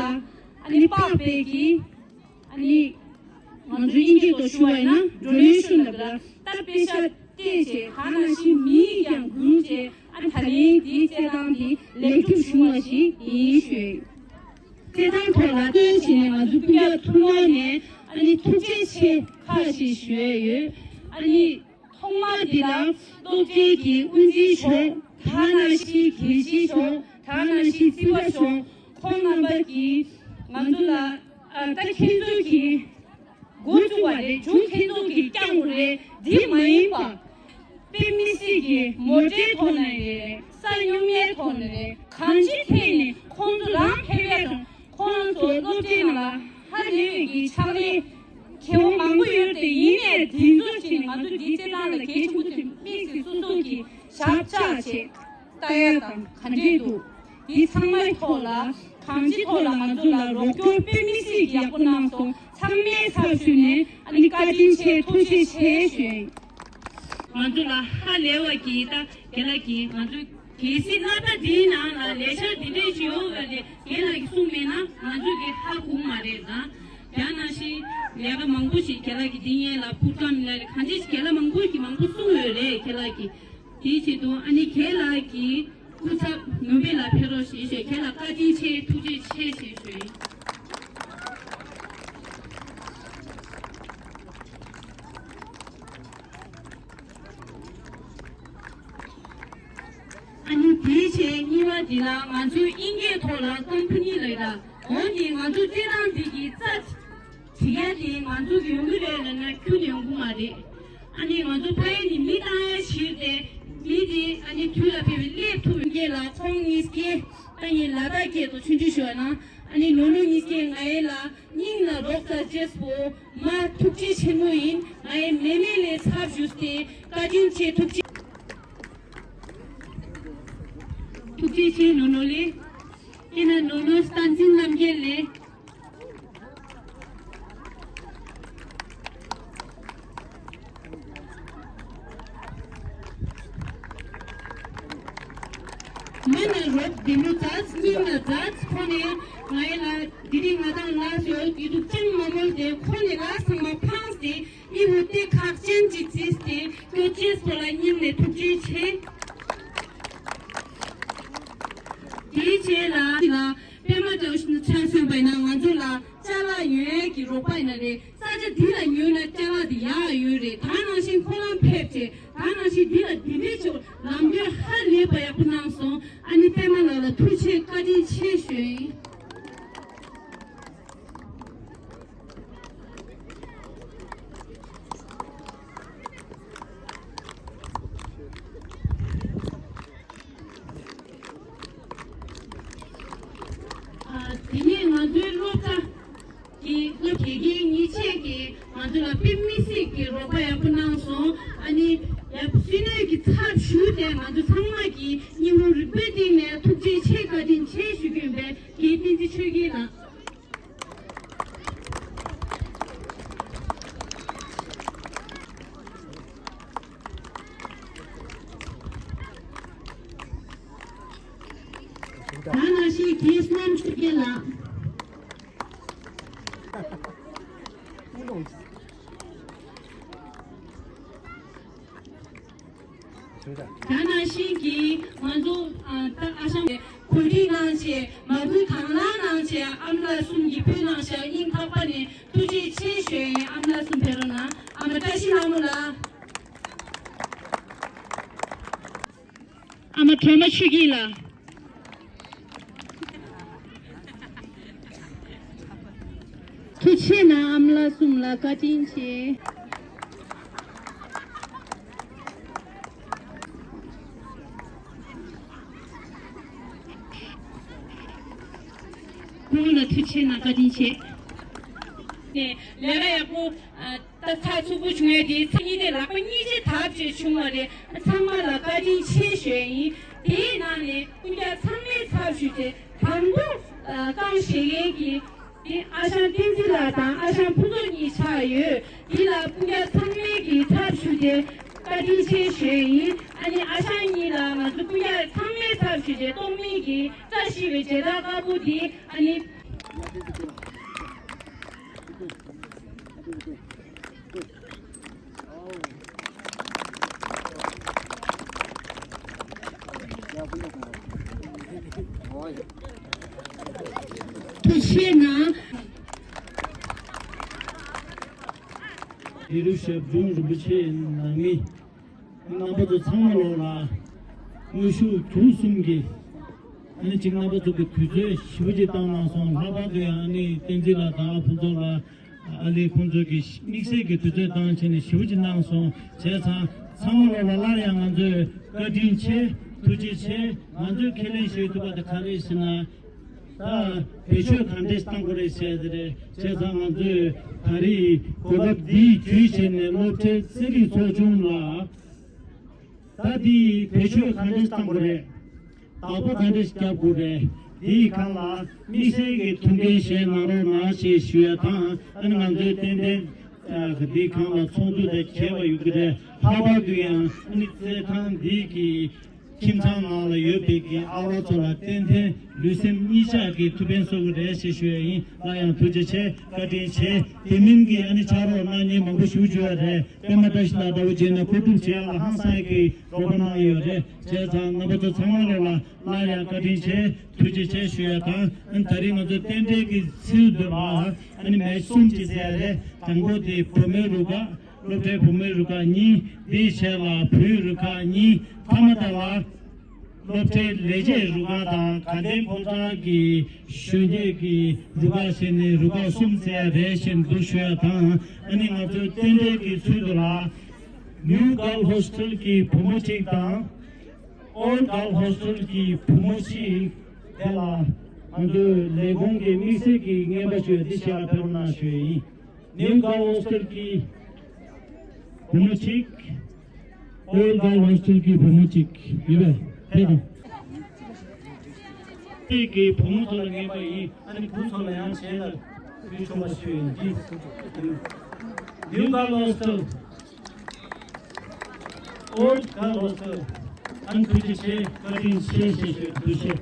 ཨ་ནི་དཔག་པའི་གི་ཨ་ནི་ང་ཚོའི་དབྱིན་སྐད་ཐོག་ཞུ་བ་ཡིན་ན་donation ལབ་ལ་ད་དཔེ་ཆ་སྤྲད་བྱས་ད་ནང་བཞིན་མི་ཡིས་ཀྱང་བསྒུགས་བྱས་ཨ་ནི་ད་ལན་འདིའི་རྩེད་ཐང་འདི་ལེགས་གྲུབ་བྱུང་བ་ཞིག་ཡིན་ཞུས། རྩེད་ཐང་ཐོག་ལ་ལྟོས་བྱས་ནས་ང་ཚོ་སྤུན་ཀྱག་ཐུག་ནས་ཨ་ནི་ཐུགས་རྗེ་ཆེ་ཁ་ཞིག་ཞུ་ཡས་ཡོད། ཨ་ནི་ཐོག་མ་འདི་ལ་སློབ་གྲྭའི་གི་དབུ་འཛིན་ཞུ་ད་ནང་བཞིན་དགེ་བཤེས་ཞུ་ད་ནང་བཞིན་རྩིས་པ་ཞུ་ཁོང་རྣམ་པ་གིས་ང་ཚོ་ལ་ཨ་ད་ཁྱེད་ཚོ་གིས་འགོ་བཙུགས་པ་རེད། མཇུག་ཁྱེད་ཚོ་གིས་བསྐྱངས་དགོས་རེད། འདི་མ་ཡིན་པ་དཔེ་མི་སྲིད་ཀྱི་མོ་ཊའི་ཐོག་ནས་རེད། ས་སྙོམས་ཡས་ཐོག་ནས་རེད། གང་ཅིའི་ཐད་ནས་ཁོང་ཚོ་རང་ཕེབས་ཡས་དང་ཁོང་ཚོ་སློབ་གྲྭའི་ནང་ལ་ཧ་ལས་པའི་གི་ཕྱག་ལས་མཁས་པ་མང་པོ་ཡོད་དེ། ཡིན་ནའི་དེ་ཚོ་ཅིག་ནི་ང་ཚོ་འདིའི་རྩེད་ཐང་ལ་གལ་ཆེན་པོ་དེ་དམིགས་སུ་སོ་སོ་གི་ཞབས་ཕྱག་བྱེད་ལྟ་ཡ་དང་ག་འདྲས་འདུག་འདི་ཚང་མའི་ཐོག་ལ་གང་ཅིའི་ཐོག་ལ་ང་ཚོ་ལ་རོགས་སྐྱོར་དཔེ་མི་སྲིད་ཀྱི་ཡག་པོ་གནང་སོང་། ཚང་མའི་ཚབ་ཞུས་ནས་ཨ་ནི་བཀའ་དྲིན་ཆེ་ཐུགས་རྗེ་ཆེ་ཞུ་ཡིན། ང་ཚོ་ལ་ཧ་ལས་པ་གི་ད་རྒན་ལགས་ཀྱིས་ང་ཚོ་གལ་སྲིད་སྣ་ཁ་འདིའི་ནང་ལ་ལས་འཆར་འདི་འདྲས་ཞིག་ཡོད་པ་དེ་རྒན་ལགས་ཀྱིས་གསུངས་མེད་ན་ང་ཚོ་གི་ཧ་གོ་མ་རེད་ད། ཡང་ནང་བཞིན་ལས་ཀ་མང་པོ་ཞིག་རྒན་ལགས་ཀྱིས་འདི་སྔོན་ལ་ཕུར་ཐང་མི་ལ་རེ་གང་ཅི་ཞིག་རྒན་ལགས་མང་པོ་ཞིག་མང་པོ་གསུངས་ཡོད་རེད། རྒན་ལགས་ཀྱིས་དེའི་ཆེད་དུ་ཨ་ནི་རྒན་ལགས་ཀྱི་སྐུ་ཚབ་ནོར་བུ་ལགས་ཕེབས་རོགས་ཞེས་ཞུས། རྒན་ལགས་བཀའ་དྲིན་ཆེ་ཐུགས་རྗེ་ཆེ་ཞེས་ཞུ་ཡིན། ཨ་ནི་དེའི་ཆེད་གཉིས་པ་འདི་ལ་ང་ཚོའི་དབྱིན་སྐད་ཐོག་ལ་ཀམ་པ་ནི་ལབ་ད། འོ་ནི་ང་ཚོ་རྩེད་ཐང་འདི་གི་རྩ་བྲི་ཡ་དེ་ང་ཚོ་གི་ཡོང་གི་རེད་ལབ་ན་ཁྱོན་ནས་ཡོང་གི་མ་རེད། ཨ་ནི་ང་ཚོ་ཕ་ཡུལ་ནས་མི་བཏང་ཡ་ཕྱིར་ཏེ་མི་དེ་ཨ་ནི་དུས་ལ་ཕེབས་པའི་སླེབས་ཐུབ་ཡོང་གི་ལ། ཁོང་གཉིས་ཀས་ད་ངས་ལ་དྭགས་སྐད་དུ་ཆུང་ཆུང་ཞུ་བ་ན་ཨ་ནི་ནོ་ནོ་གཉིས་ཀས་ང་ཡི་ལ་སྙིང་ལ་རོགས་ཚ་རྗེས་པོ་མ་ཐུགས་རྗེ་ཆེན་མོ་ཡིན། ང་ཡི་མེ་མེ་ལས་ཚབ་ཞུས་ཏེ་བཀའ་དྲིན་ཆེ། ཐུགས་རྗེ་ཐུགས་རྗེ་ཆེ་ནོ་ནོ་ལེ། དེ་ན་ནོ་ནོ་བསྟན་འཛིན་རྣམ་རྒྱལ་ལེ། མ་ན་རོགས་འདི་མོ་ཛཱ་སྙིང་ལ་ཛཱ་ཁོ་ནས་ང་ཡི་ལ་དེ་རིང་ང་དང་ལ་སོ་ཡི་དུག་ཅང་མ་མོལ་ཏེ་ཁོ་ནས་ལ་ཚང་མ་ཕངས་ཏེ་ཨི་བུ་ཏེ་ཁག་ཅན་ཅིག་བརྩིས་ཏེ་སྐྱོ་ཅེས་པོ་ལ་སྙིང་ནས་ཐུགས་རྗེ་ཆེ། དེའི་རྗེས་ལ་ལ་པད་མ་ཏོ་ཆ་སོན་པའི་ནང་ང་ཚོ་ལ་ཅ་ལག་ཡོད་ཀྱི་རོགས་པ་ཡིན་ན་རེད། ས་ཆ་འདི་ལ་ཉོས་ན་ཅ་ལག་འདི་ཡག་ཡོད་རེད། ད་ནང་བཞིན་ཁོ་རང་ཕེབས་བྱས་ད་ནང་བཞིན་འདི་ལ་འདི་འདྲས་ཆེ་ལམ་སྟོན་ཧ་ལས་པ་ཡག་པོ་གནང་སོང་། ཨ་ནི་པད་མ་ལགས་ལ་ཐུགས་རྗེ་བཀའ་དྲིན་ཆེ་ཞུ་ཡིན། ཨ། དེ་ནས་ང་ཚོའི་སློབ་གྲྭ་གི་སློབ་དགེ་རྒན་ཉིས་བྱས་ཀྱིས་ང་ཚོ་ལ་དཔེ་མི་སྲིད་ཀྱི་རོགས་པ་ཡག་པོ་གནང་སོང་། ཨ་ནི་ཡབ་སྲིད་ནོར་གྱི་ཚབ་ཞུས་ཏེ་ང་ཚོ་ཚང་མ་གི་སྙིང་རུས་རུས་པའི་གཏིང་ནས་ཐུགས་རྗེ་ཆེ་བཀའ་དྲིན་ཆེ་ཞུ་རྒྱུ་ཡིན་པས་དགེ་བསྟན་འཛིན་ཆོས་རྒྱལ་ལགས། ད་ནང་བཞིན་དགེ་བསམ་ཆོས་རྒྱལ་ལགས། ད་ནང་བཞིན་གྱི་ང་ཚོ་ཨ་ད་ཨ་ཞང་གོ་སྒྲིག་གནང་བྱས་མ་བུ་དང་བླངས་གནང་བྱས་ཨ་མ་ལགས་གསུམ་གྱི་ཕུལ་གནང་ཤག་སྙིང་ཐག་པ་ནས་ཐུགས་རྗེ་ཆེ་ཞུ་ཡིན། ཨ་མ་ལགས་གསུམ་ཕེབས་རོགས་གནང་། ཨ་མ་བཀྲ་ཤིས་ལྷ་མོ་ལགས། ཨ་མ་སྒྲོལ་མ་ཆོས་སྐྱིད་ལགས། ཐུགས་རྗེ་ཆེ་གནང་། ཨ་མ་ལགས་གསུམ་ལ་བཀའ་དྲིན་ཆེ། སྐུ་ངོ་ལ་ཐུགས་རྗེ་ཆེ་གནང་། བཀའ་དྲིན་ཆེ། ནས་ལས་ཀ་ཡག་པོ། ད་ཚགས་ཚུད་པོ་བྱུང་ཡས་དེ་ཚེ་གཉིས་དེ་ལག་པ་གཉིས་ཆེ་དག་བྱས་བྱུང་བ་རེད། ཚང་མ་ལ་བཀའ་དྲིན་ཆེ་ཞུ་ཡ་ཡིན། དེའི་ནང་ནས་སྤུན་ཀྱག་ཚང་མའི་ཚབ་ཞུས་ཏེ་དང་པོ་རྐང་བཞེས་མཁན་གྱི་དེ་ཨ་ཞང་བསྟན་འཛིན་ལགས་དང་ཨ་ཞང་ཕུན་ཚོགས་གཉིས་ཆགས་ཡོད། དེ་ལ་སྤུན་ཀྱག་ཚང་མའི་གི་ཚབ་ཞུས་ཏེ་བཀའ་དྲིན་ཆེ་ཞུ་ཡ་ཡིན། ཨ་ནི་ཨ་ཞང་གཉིས་ལ་ང་ཚོ་སྤུན་ཀྱག་ཚང་མའི་ཚབ་ཞུས་ཏེ་སྟོང་མིན་གྱི་བཀྲ་ཤིས་པའི་མཇལ་དར་དཀར་པོ་དེ་ཨ་ནི། ཐུགས་རྗེ་གནང་། དེ་རུ་ཞབས་དྲུང་རིན་པོ་ཆེ་ནང་མི། རྣམ་པ་ཚོ་ཚང་མ་ལོག་ལ་དངོས་ཤུགས་དུས་གསུམ་གྱི་ཨ་ནི་གཅིག་རྣམ་པ་ཚོ་གི་དུས་ཚོད་ཞེ་པོ་ཅིག་བཏང་གནང་སོང་། ལྷག་པར་དུ་ཡང་ཨ་ནི་བསྟན་འཛིན་ལགས་དང་ཕུན་ཚོགས་ལགས་ཨ་ལི་ཁོང་ཚོ་གི་དམིགས་བསལ་གྱི་དུས་ཚོད་བཏང་བྱས་ནས་ཞེ་པོ་ཅིག་གནང་སོང་། བྱས་ཙང་ཚང་མ་ལོག་ལ་སླར་ཡང་ང་ཚོས་བཀའ་དྲིན་ཆེ་ཐུགས་རྗེ་ཆེ། ང་ཚོས་ཁས་ལེན་ཞུ་ཐུབ་པ་དེ་ག་རེ་ཟེར་ན། ད་བེད་སྤྱོད་ག་འདྲས་བཏང་དགོས་རེད་ཟེར་དེ་རེད། བྱས་ཙང་ང་ཚོས་ད་རེས་གོ་སྐབས་འདི་བརྒྱུད་བྱས་ནས་སློབ་གྲྭའི་རྩེད་རིགས་ཚོགས་ཆུང་ལ་ད་འདི་བེད་སྤྱོད་ག་འདྲས་བཏང་དགོས་རེད། བདག་པོ་ག་འདྲས་རྒྱབ་དགོས་རེད། འདིའི་སྒང་ལ་དམིགས་བསལ་གྱི་ཐུགས་འགན་བཞེས་གནང་རོགས་གནང་ཞེས་ཞུ་ཡ་དང་། ཨ་ནི་ང་ཚོའི་ཏན་ཏན་འདིའི་སྒང་ལ་ཚོགས་འདུ་དེ་གས་པ་ཡོད་ཀྱི་རེད། ལྷག་པར་དུ་ཡང་ཨ་ནི་རྩེད་ཐང་འདི་གི་ཁྱིམ་ཚང་ནང་ལ་ཡོད་པའི་གི་ཨ་བ་ཚོ་ལ་ཏན་ཏན་ལུས་སེམས་གཉིས་ཆ་གི་ཐུགས་ཕན་གསོ་གི་རེད་ཞེས་ཞུ་ཡ་ཡིན། སླར་ཡང་ཐུགས་རྗེ་ཆེ། བཀའ་དྲིན་ཆེ། དེ་མིན་གྱི་ཨ་ནི་ཕྱག་རོགས་གནང་མཁན་མང་པོ་ཞིག་བྱུང་བ་རེད། པད་མ་བཀྲ་ཤིས་ལགས་ལྟ་བུ་བྱས་ན་མཁོ་སྒྲུབ་བྱེད་ཡག་ལ་ཧང་སང་གི་རོགས་པ་གནང་ཡོད་རེད། བྱས་ཙང་རྣམ་པ་ཚོ་ཚང་མ་ལོག་ལ་སླར་ཡང་བཀའ་དྲིན་ཆེ། ཐུགས་རྗེ་ཆེ་ཞུ་ཡ་དང་། ཨ་ནི་ད་རིང་ང་ཚོ་རྟེན་འབྲེལ་གྱི་ཚུལ་དུ་ལ་ཨ་ནི་མེ་ཆ་གསུམ་ཅིག་བཙལ་ཡ་རེད། དང་པོ་དེ་བུ་མོའི་རུ་ཁག་སློབ་གྲྭའི་བུ་མོའི་རུ་ཁག་གཉིས། དེའི་རྗེས་ལ་བུའི་རུ་ཁག་གཉིས། མཐའ་མ་དག་ལ་སློབ་གྲྭའི་ལས་བྱེད་རུ་ཁག་དང་དགའ་ལྡན་ཕོ་བྲང་གི་གཞོན་སྐྱེས་ཀྱི་རུ་ཁག་བྱས་ནས་རུ་ཁག་གསུམ་བཙལ་རེད་ཞེས་འདུག་ཞུ་ཡ་དང་། ཨ་ནི་ང་ཚོའི་རྟེན་འབྲེལ་གྱི་ཚུལ་དུ་ལ་ནིའུ་གརལ་ཧོ་སི་ཊེལ་གྱི་བུ་མོ་གཅིག་དང་། ཨོལ་གརལ་ཧོ་སི་ཊེལ་གྱི་བུ་མོ་གཅིག་དེ་ལ་ང་ཚོའི་ལས་ཁུངས་ཀྱི་དམིགས་བསལ་གྱི་རྔན་པ་ཞུ་ཡ་འདི་ཞིག་ལ་ཕེབས་རོགས་གནང་ཞུ་ཡ་ཡིན། ནིའུ་གརལ་ཧོ་སི་ཊེལ་གྱི་བུ་མོ་གཅིག་ཨོལ་གརལ་ཧོ་སི་ཊེལ་གྱི་བུ་མོ་གཅིག་ཡོད་པས་ཕེབས་དང་། ཁྱེད་ཀྱི་བུ་མོ་ཚོ་ལ་རྔན་པ་ཡིན། ཨ་ནི་བུ་ཚོ་ལ་ཡང་བྱས་ལ་ཕུལ་ཆོག་པ་ཞུ་ཡིན་གྱི། ནིའུ་གརལ་ཧོ་སི་ཊེལ། ཨོལ་གརལ་ཧོ་སི་ཊེལ། ཨང་ཐུགས་རྗེ་ཆེ། བཀའ་དྲིན་ཆེ་ཞེས་ཞུ། ཐུགས་རྗེ་ཆེ།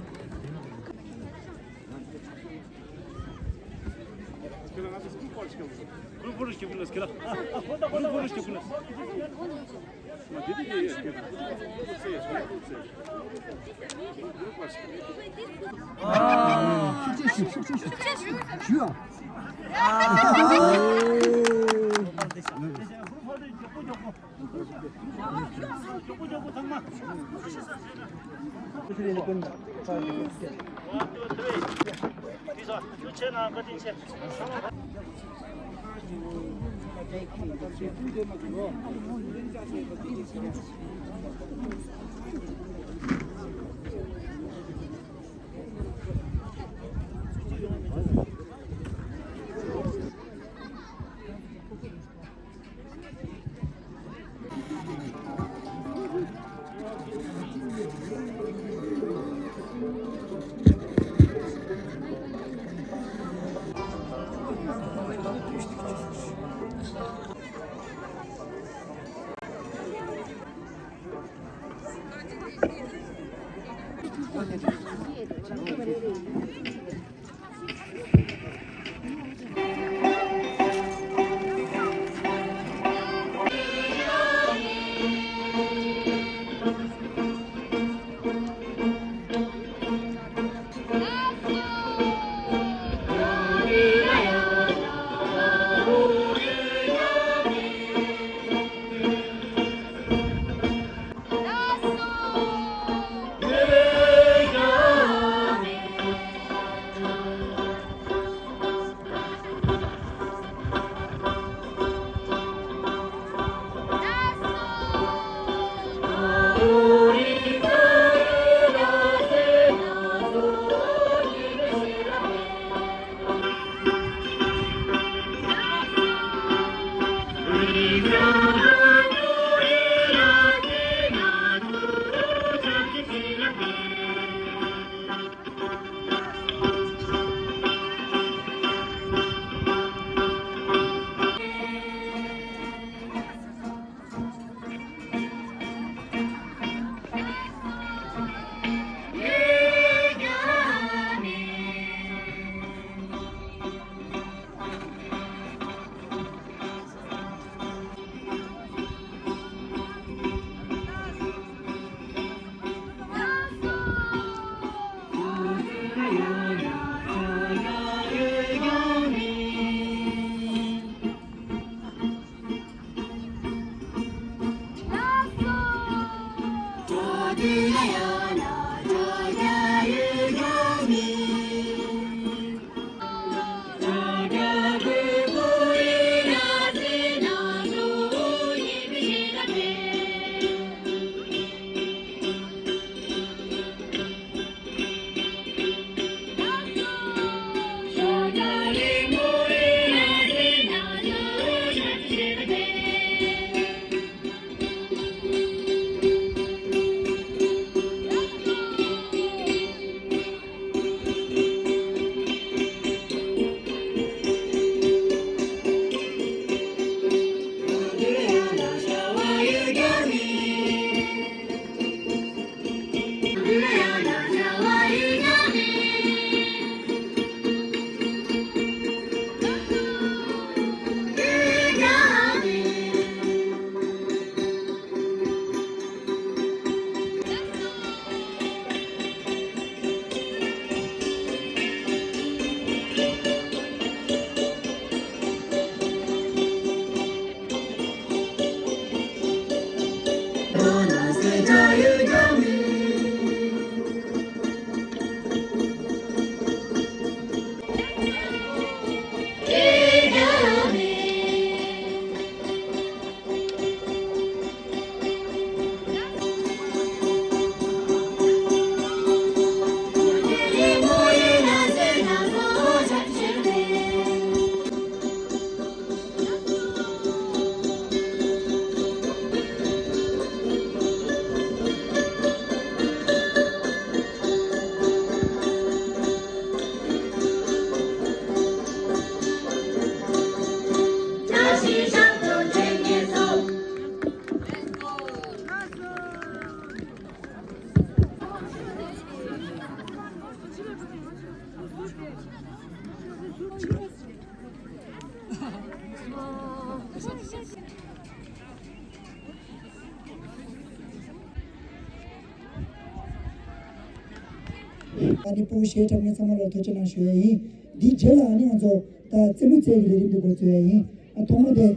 ཨ་ནི་སྤུ་གུ་གཞས་འཁྲབ་མཁན་ཚང་མ་ལ་ཐུགས་རྗེ་གནང་ཞུ་ཡ་ཡིན། འདིའི་རྗེས་ལ་ཨ་ནི་ང་ཚོ་ད་རྩེད་མོ་རྩེད་ཀྱི་ལས་རིམ་འདི་འགོ་འཛུགས་ཡ་ཡིན། ཨ་ཐོག་མ་དེ་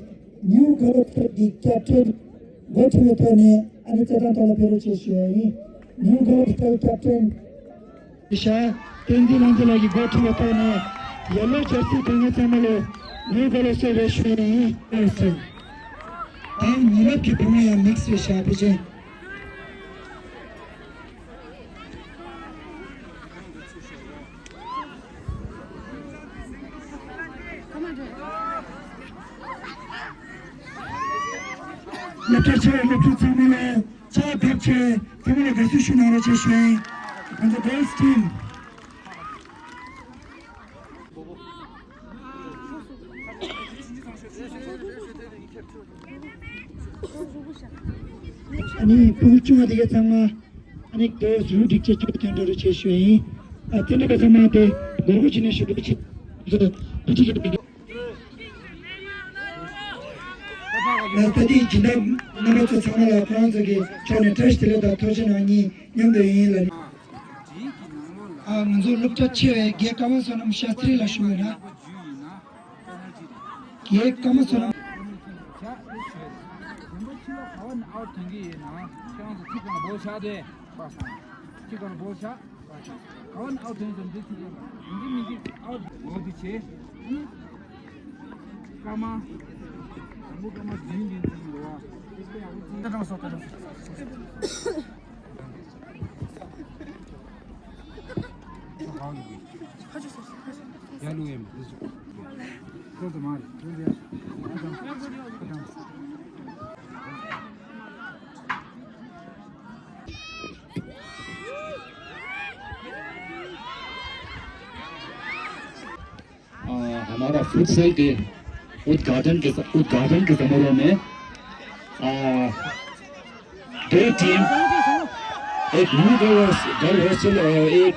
ནིའུ་གྷ་ལོ་ཧོ་སི་ཊལ་གྱི་ཀེབ་ཊེན་འགོ་ཁྲིད་པའི་ཐོག་ནས་ཨ་ནི་རྩེད་ཐང་ཐོག་ལ་ཕེབས་རོགས་བྱེད་ཞུ་ཡ་ཡིན། ནིའུ་གྷ་ལོ་ཧོ་སི་ཊལ་ཀེབ་ཊེན་ཤ་བསྟན་འཛིན་ལྷ་མཛེས་ལགས་ཀྱིས་འགོ་ཁྲིད་པའི་ཐོག་ནས་ཡེ་ལོ་ཇར་སི་གྱོན་མཁན་ཚང་མ་ལ་ནིའུ་གྷ་ལོ་ཧོ་སི་ཊལ་རེ་ཞུ་ཡ་ཡིན། ད་ཉེ་རབས་ཀྱི་བུ་མོ་ཡང་མིག་སི་རེད་ཤག་ཕལ་ཆེར། སློབ་གྲྭ་ཆེ་བའི་སློབ་ཕྲུག་ཚང་མ་ལ་ཕྱག་བརྡབ་བྱས་ཚང་མ་ལ་དགའ་བསུ་ཞུ་གནང་རོགས་བྱེད་ཞུ་ཡིན། ང་ཚོ་གྷརལ་སི་ཊིམ། ཨ་ནི་ཕྲུ་གུ་ཆུང་བ་དེ་ག་ཚང་མ་ཨ་ནི་དོ་ཟུར་སྒྲིག་ཆས་ཆུ་ཐོན་འགྲོ་རུ་ཆེད་ཞུ་ཡིན། ཨ་ཙི་ནི་ག་ཚང་མ་དེ་སྒོར་སྒོར་བྱས་ནས་ཞུ་རུ་ཆེད་ཨ་ད་དེ་སྦྱིན་བདག་རྣམ་པ་ཚོ་ཚང་མ་ལ་ཁོ་རང་ཚོ་གི་ཕྱོགས་ནས་བཀྲ་ཤིས་བདེ་ལེགས་དང་ཐུགས་རྗེ་གནང་གཉིས་མཉམ་དུ་ཡིན་ལ། ཨ་ང་ཚོ་སློབ་གྲྭ་ཆེ་བའི་རྒན་ཀརྨ་བསོད་ནམས་ཤཱསྟྲི་ལ་ཞུ་བ་ཡིན་ན། རྒན་ཀརྨ་བསོད་ནམས། अ, हमारा फुटसल के उद्घाटन के, उद्घाटन के समारोह में, अ, दो टीम, एक new girl house-, girl hostel और एक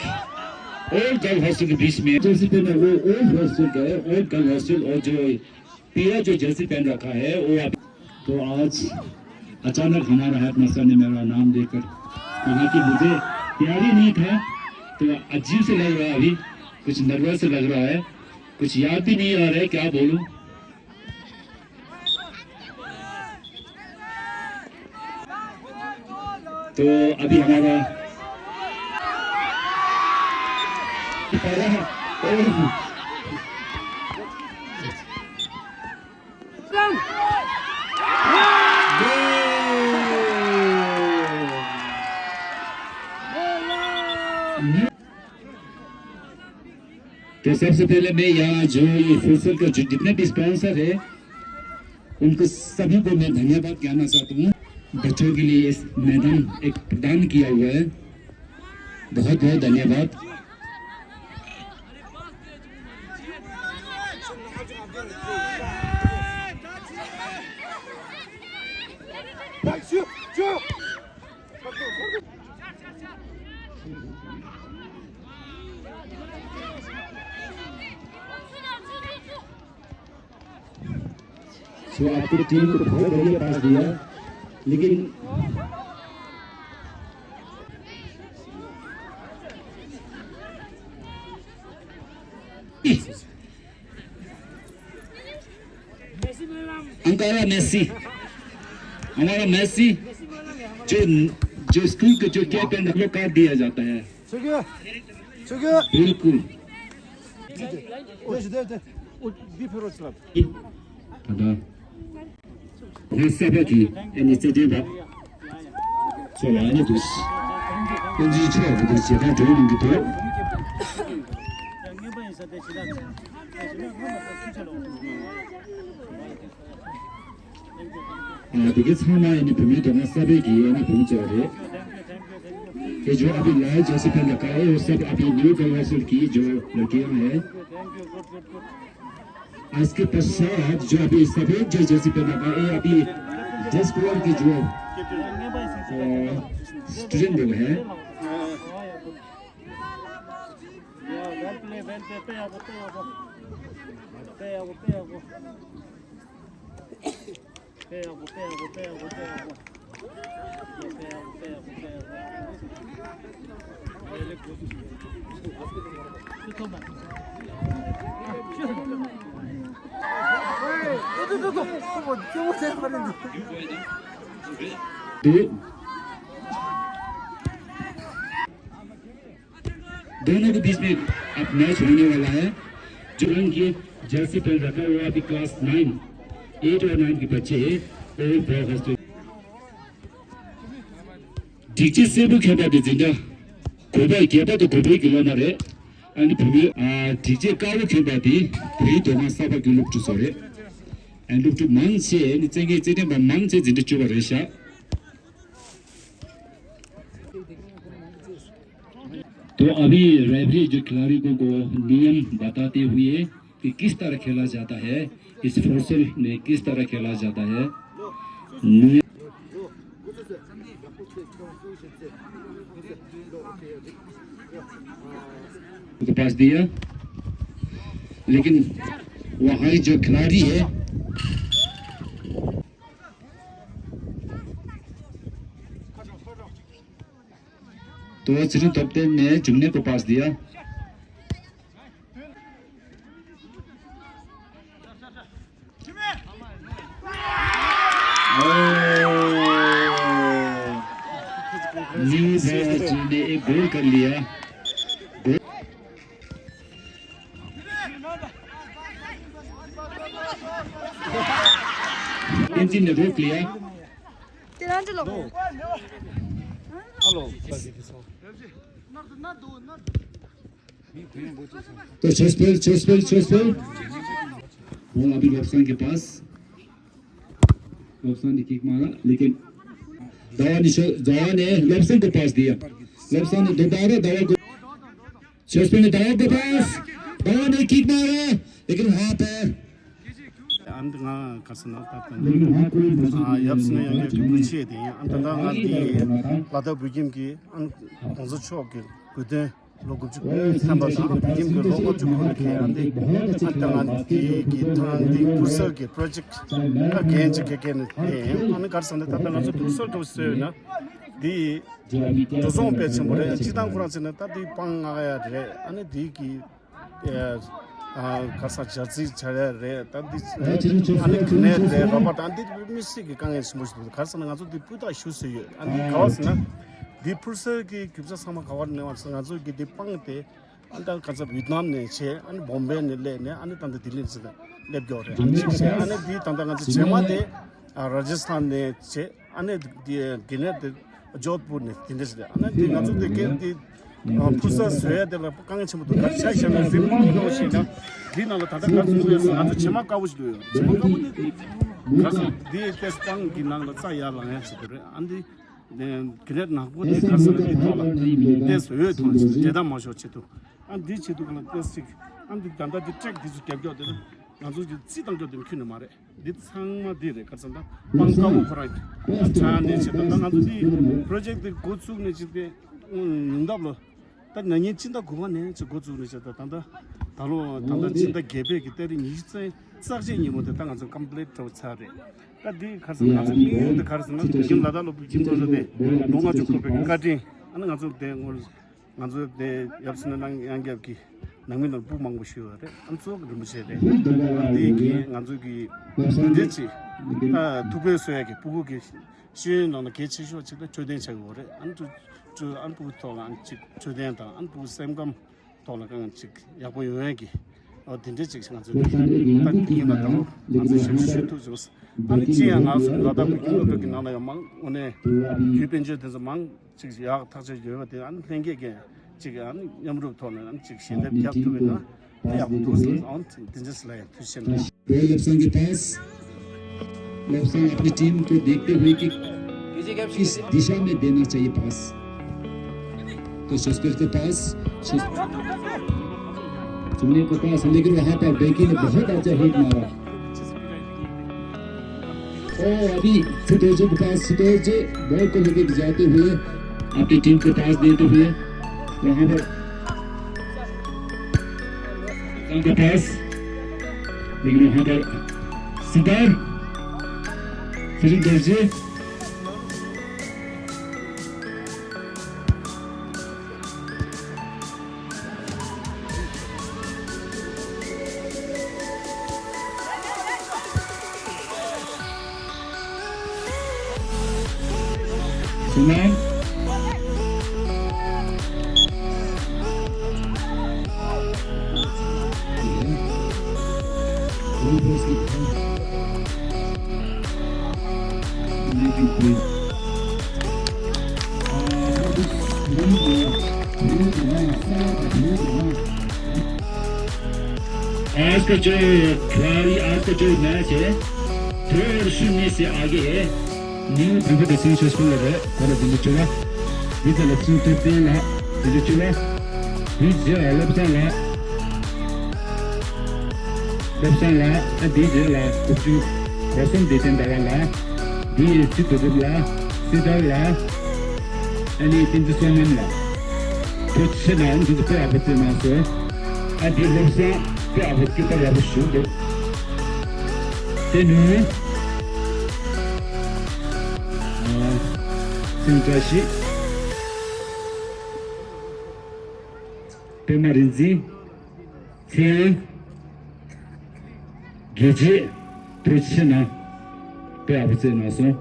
ओल्ड गर्ल हॉस्टल के बीच में। जर्सी पहना वो ओल्ड हॉस्टल का है, ओल्ड गर्ल हॉस्टल, और जो पीला जो जर्सी पहन रखा है, वो आप। तो आज अचानक हमारा हेडमास्टर ने मेरा नाम लेकर कहा कि मुझे तैयारी नहीं था, तो अजीब से लग रहा है अभी, कुछ नर्वस से लग रहा है, कुछ याद भी नहीं आ रहा है क्या बोलूं। तो अभी हमारा पहला तो सबसे पहले मैं यहाँ जो ये फुटसल का जो जितने भी स्पॉन्सर है, उनको सभी को मैं धन्यवाद कहना चाहता हूँ। बच्चों के लिए इस मैदान एक प्रदान किया हुआ है, बहुत बहुत धन्यवाद। सो आपकी टीम को बहुत बढ़िया पास दिया, लेकिन अंकारा मेसी, हमारा मेसी जो, जो स्कूल के जो कैप्टन है, वो कार्ड दिया जाता है। बिल्कुल। ད་ལྟ་ཁོང་གསར་པ་གི་ཨ་ནི་རྩེད་འགྲན་པ་ཚོ་ལ་ཨ་ནི་འདུག་ཨ་ནི་ཕྱོགས་འདི་རྗེས་ཁ་འགྲོ་ཡོང་གི་འདུག་ཨ་དེ་གའི་ཚང་མ་ཨ་ནི་བུད་མེད་དོ་སྣང་གསར་པའི་གི་ཨ་ནི་བུད་མེད་ཚོ་རེད། དེ་ཇོ་ཨ་བི་ལའི་ཇོ་སི་ཕན་ལ་ཀ་ཨེ་ཨོ་སབ་ཨ་བི་ནིའུ་ག་ལ་སུར་གི་ཇོ་ལ་ཀེ་ཨང་ཨེ། आज के पश्चात जो अभी सफेद जो जर्सी पहना था, ये अभी डिस्ट्रिक्ट की जो, अ, स्टूडेंट लोग हैं। འདུག दोनों के बीच में अब मैच होने वाला है। जो रंग की जर्सी पहन रखा है, वो अभी क्लास नाइन, एट और नाइन के बच्चे हैं। और बहुत हंसते སྒྲིག་ཆས་སེར་པོ་གྱོན་པ་དེ་འཛིན་གྲྭ་དགུ་པའི་བརྒྱད་པ་དང་དགུ་པའི་གི་སློབ་མ་རེད། ཨ་ནི་བུ་མོའི་ཨ་སྒྲིག་ཆས་དཀར་པོ་གྱོན་པ་དེ་བོད་ཡིག་མདོ་ཁམས་གསར་པ་གི་སློབ་ཕྲུག་ཚོ་རེད། ཨ་སློབ་ཕྲུག་མང་ཆེ་ནི་བཙན་གྱིས་རྩེད་འགྲན་པ་མང་ཆེ་འཛིན་གྲྭ་བཅུ་པ་རེད་ཤག तो अभी रेफरी जो खिलाड़ी को, को नियम बताते हुए कि किस तरह खेला जाता है, इस फुटसल में किस तरह खेला जाता है, नियम को पास दिया, लेकिन वहाँ जो खिलाड़ी है तो ཚེ་རིང་སྟོབས་ལྡན་ནས་འབྱུང་གནས་ཀྱིས་པཱས་བསྡད་ཡ། न्यू बॉल ने एक गोल कर लिया। गोल। तीन ने रोक लिया। तेरा चलो। तो चेस पेल, चेस पेल, चेस पेल। बॉल अभी लोब्सन के पास। लोब्सन ने किक मारा, लेकिन दावा ने शो-, दावा ने लोब्सन को पास दिया। लोब्सन ने दोबारा दावा को, चेस पेल ने दावा को पास। दावा ने किक मारा, लेकिन वहां पर ཨ་འདི་ང་ག་རེ་ཟེར་ན་ད་ལྟ་ནི་ཨ་ཡབ་སྲས་ཡང་ཡང་དུ་ངུ་ཆེ་དེ་ཡང་ཨ་ད་ལྟ་ང་འདི་ལ་དྭགས་བོད་ཁྱིམ་གྱི་ཨ་༸གོང་ས་མཆོག་གི་གོ་སྟོན་ལོ་དགུ་བཅུ་ཐམ་པ་དང་བོད་ཁྱིམ་གྱི་ལོ་ལྔ་བཅུ་འཁོར་བའི་གི་ཨ་འདི་ཨ་ད་ང་འདི་གི་ཐང་འདི་ཕུར་སལ་གྱི་པྲོ་ཇེཀ་ཨ་འགན་ཅིག་གི་འགན་ནི་དེ་ཡང་ཨ་ནི་ག་རེ་ཟེར་ན་ད་ལྟ་ང་ཚོ་ཕུར་སལ་དུ་བཟོས་ན་འདི་འགྲོ་སོང་དཔེ་ཆེན་པོ་རེད། སྤྱི་བཏང་ཁོ་རང་ཚོ་ནི་ད་འདི་སྤང་ང་ཡ་རེད། ཨ་ནི་འདི་གི་ཨ་ག་ས་ཇར་སི་ཆ་ར་རེད། ད་འདི་ཨ་ནི་ག་ནས་རེད་རོ་པ་ད་འདི་མི་སྲིད་ཀྱི་དཀའ་ངལ་ཆེན་པོ་ཞིག་འདུག་ག་རེ་ཟེར་ན་ང་ཚོ་འདི་སྤུས་དག་ཞུ་སྲོལ་ཡོད། ཨ་འདི་ག་བ་ཟེར་ན་འདི་ཕུར་སལ་གྱི་རྒྱུ་ཆ་ཚང་མ་ག་བ་ནས་བ་ཟེར་ང་ཚོ་གི་འདི་སྤང་སྟེ་ཨ་ད་ག་ས་ཝི་ཏི་ནམ་ནས་བྱས་ཨ་ནི་བོམ་བེ་ནས་སླེབས་ནས་ཨ་ནི་ད་འདི་ལྡི་ལི་ནས་སླེབས་ཀྱོག་རེད། ཨ་ནི་གཅིག་བྱས་ཨ་ནི་འདི་ད་ད་ང་ཚོ་རྗེས་མ་དེ་ཨ་ར་ཇི་སི་ཐན་ནས་བྱས། ཨ་ནི་དེ་དེ་ནས་དེ་ཇོད་པུར་ནས་དེ་འདྲ་ཞིག་རེད། ཨ་ནི་དེ་ང་ཚོ་དེ་སྐད་དེ་ཕུར་ས་བཟོ་ཡ་དེ་ལ་དཀའ་ངལ་ཆེན་པོ་འདུག་ག་རེ་ཆ་བཞག་ན་རི་མོ་མི་འདུག་ཞེ་ན། འདི་ནང་ལ་ད་ལྟ་ག་རེ་བཟོ་ཡོད་ཟེར་ན་ང་ཚོ་བྱེ་མ་དཀར་པོ་ཞིག་འདུག་ཡོད། བྱེ་མ་དཀར་པོ་ནི་དེ་ག་རེ་ཟེར་དེ་ཏེས་སྤང་གི་ནང་ལ་རྩྭ་ཡར་ལངས་ཡ་ཞིག་རེད། ཨ་འདི་གི་རེད་ནག་པོ་དེ་ག་རེ་ཟེར་ན་དེ་ཐོག་ལ་ཏེས་འོད་ཐོན་ཞིག་འདྲེ་ད་མ་ཤོར་ཆེད་དུ། ཨ་འདི་ཆེད་དུ་ག་ལ་ཏེས་ཅིག་ཨ་འདི་ད་ལྟ་དེ་ཀྲེག་དེ་ཚོ་རྒྱབ་སྐྱོར་དེ་ན་ང་ཚོ་གི་རྩིས་བཏང་སྐྱོར་དེ་ཁྱོན་ནས་མ་རེད། འདི་ཚང་མ་འདི་རེད། ཁ་སང་ད་སྤང་དཀར་པོ་ཁོ་རང་གི་ཨ་ཚང་ནས་བྱེད་དང་ད་ང་ཚོ་འདི་པྲོ་ཇེཀ་འདི་འགོ་བཙུགས་ནས་བྱེད་དེ་ཉུང་མཐའ་ལོ་ད་ན་ནིང་སྤྱི་ཟླ་དགུ་པ་ནས་ཅིག་འགོ་བཙུགས་ནས་བྱེད་དང་ད་ད་ལོ་ད་ལྟ་སྤྱི་ཟླ་བརྒྱད་པའི་གི་ཏ་རིག་ཉི་ཤུ་རྩ་གཅིག་ཉིན་མོ་དེ་ད་ང་ཚོ་ཀམ་པི་ལིཊ་འགྲོ་ཚར་རེད། ད་འདི་ཁ་སང་ང་ཚོ་དམིགས་ཡུལ་འདི་ག་རེ་ཟེར་ན་བོད་ཁྱིམ་ལ་དྭགས་ལ་བོད་ཁྱིམ་ཚོ་ལ་དེ་ལོ་ལྔ་བཅུ་འཁོར་བའི་གི་བཀའ་དྲིན་ཨ་ནི་ང་ཚོ་དེ་ངོ་ང་ཚོའི་དེ་ཡབ་སྲས་ནང་ཡང་རྒྱབ་ཀྱི་ནང་མི་ནང་སྤུ་མང་པོ་ཞུ་བ་རེད། ཨ་ཚོགས་རིན་པོ་ཆེ་རེད། ཨ་དེ་གི་ང་ཚོ་གི་འདི་འདྲ་ཅིག་ཨ་ཐུགས་ཕན་གསོས་ཡ་གི་སྤུ་གུ་གི་ཤེས་ཡོན་ནང་ལ་གལ་ཆེ་ཤོས་ཅིག་ལ་འཕྲོད་བསྟེན་ཆགས་ཡོད་རེད། ཨ་ཚོ་ཨ་སྤུ་གུ་ཐོག་ལ་ཨ་ཅིག་འཕྲོད་བསྟེན་དང་ཨ་སྤུ་གུ་སེམས་ཁམས་ཐོག་ལ་གང་ཅིག་ཡག་པོ་ཡོང་ཡ་གི་ཨ་དེ་འདྲ་ཅིག་ང་ཚོ་གི་ད་ཡིན་ན་ད་ལོ་ང་ཚོ་ཞབས་ཞུ་ཞུ་ཐུབ་བྱུང་། ཨ་ནི་ཅི་ཡང་ང་ཚོ་ལ་དྭགས་བོད་ཁྱིམ་སློབ་གྲྭ་གི་ནང་ལ་ཡང་མང་དངོས་གནས་རྒྱུ་དཔལ་འབྱོར་དེ་ཚོ་མང་ཅིག་ཡག་ཐག་ཆོད་ཡོད་པ་དེ་ཨ་ནི་ལྷན་རྒྱས་ཀྱིས་ཅིག་ཨ་ནི་མཉམ་རུབ་ཐོག་ནས་ཨ་ནི་ཅིག་ཞལ་འདེབས་རྒྱག་ཐུབ་པ་ཡིན་ན་ད་ཡག་པོ་འདུག་ཟེར། ཨ་ནི་དེ་འདྲ་ཞིག་ལ་ཡང་ཐུགས་རྗེ་ཆེ་གནང་། ལེབ་སང་གི་པཱས། ལེབ་སང་अपनी टीम को देखते हुए कि किस दिशा में देना चाहिए पास। तो शस्त्र के पास सुनील के पास, लेकिन वहां पर बेकी ने बहुत अच्छा हिट मारा। और अभी सितोजे के पास, सितोजे बॉल को लेके जाते हुए अपनी टीम को पास देते हुए वहां पर के पास, लेकिन वहां पर सितार फिर दर्जे। आज का जो खिलाड़ी, आज का जो मैच है, दो और शून्य से आगे है। न्यू भूपेश सिंह स्कूल है, कोरा दिल्ली चुवा। विद्या लक्ष्मी तो तीन ला, दिल्ली चुवा। विजय लब्धन ला, लब्धन ला, अ, विजय ला, कुचु, कोसम देतें दवा ला, दी चित्त दुबला, सिदर ला, अनि तिन चाहिँ सोमेन ला। तो छे ना, उन चाहिँ पे आप चाहिँ ना सो। अ, दी लब्धन, पे आप कितना ला शुरू। तेनु, अ, सिंचाशी, पेमा रिंजी, ཚེ་དབང་། དགེ་བྱེད། ཐུགས་རྗེ་ཆེ་གནང་། དཔེ་ཡག་པོ་རྩེད་གནང་སོང་།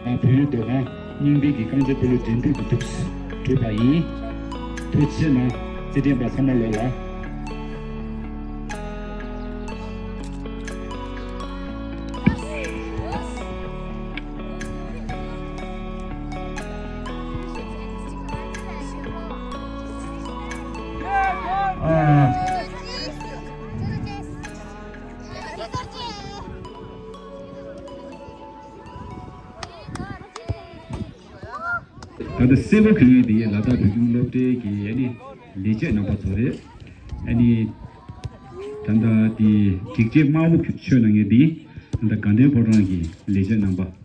ཨ། བོད་ཡུལ་མདོ་ཁམས་རྙིང་པའི་གི་རྐང་རྩེད་སྤོ་ལོ་འགྲན་བསྡུར་གྱི་འདུག་གྲུབ་པ་ཡིན། ཐུགས་རྗེ་ཆེ་གནང་། རྩེད་འགྲན་པ་ཚང་མ་ལོག་ལ། ད་ལྟ་སེ་ལོ་གི་ཡུལ་དེ་ལ་དྭགས་བོད་ཁྱིམ་སློབ་གྲྭའི་གི་ཨ་ནི་ལས་བྱེད་རྣམ་པ་ཚོ་རེད། ཨ་ནི་ད་ལྟ་དེ་སྒྲིག་ཆས་དམར་པོ་མཆོད་གནང་མཁན་དེ་ད་ལྟ་དགའ་ལྡན་ཕོ་བྲང་གི་ལས་བྱེད་རྣམ་པ།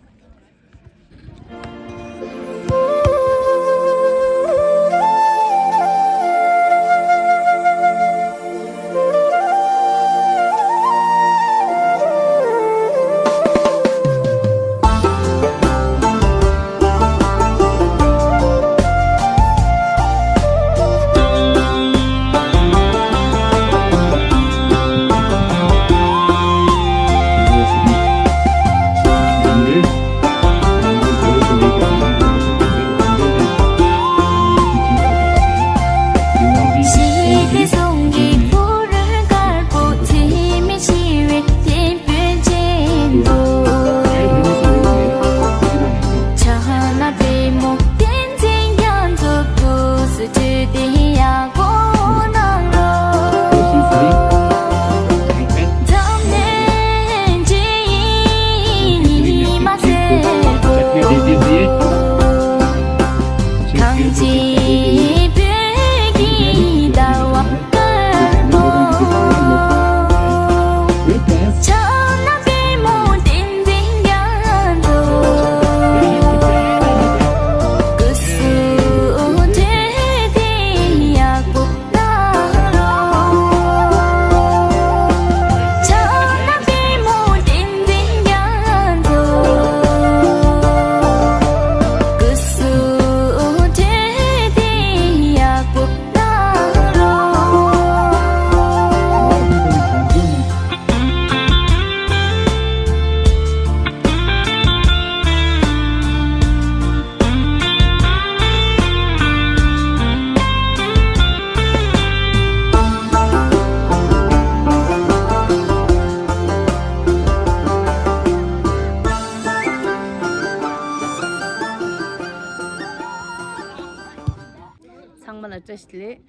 ཚང་མ་ལ་བཀྲ་ཤིས་བདེ་ལེགས།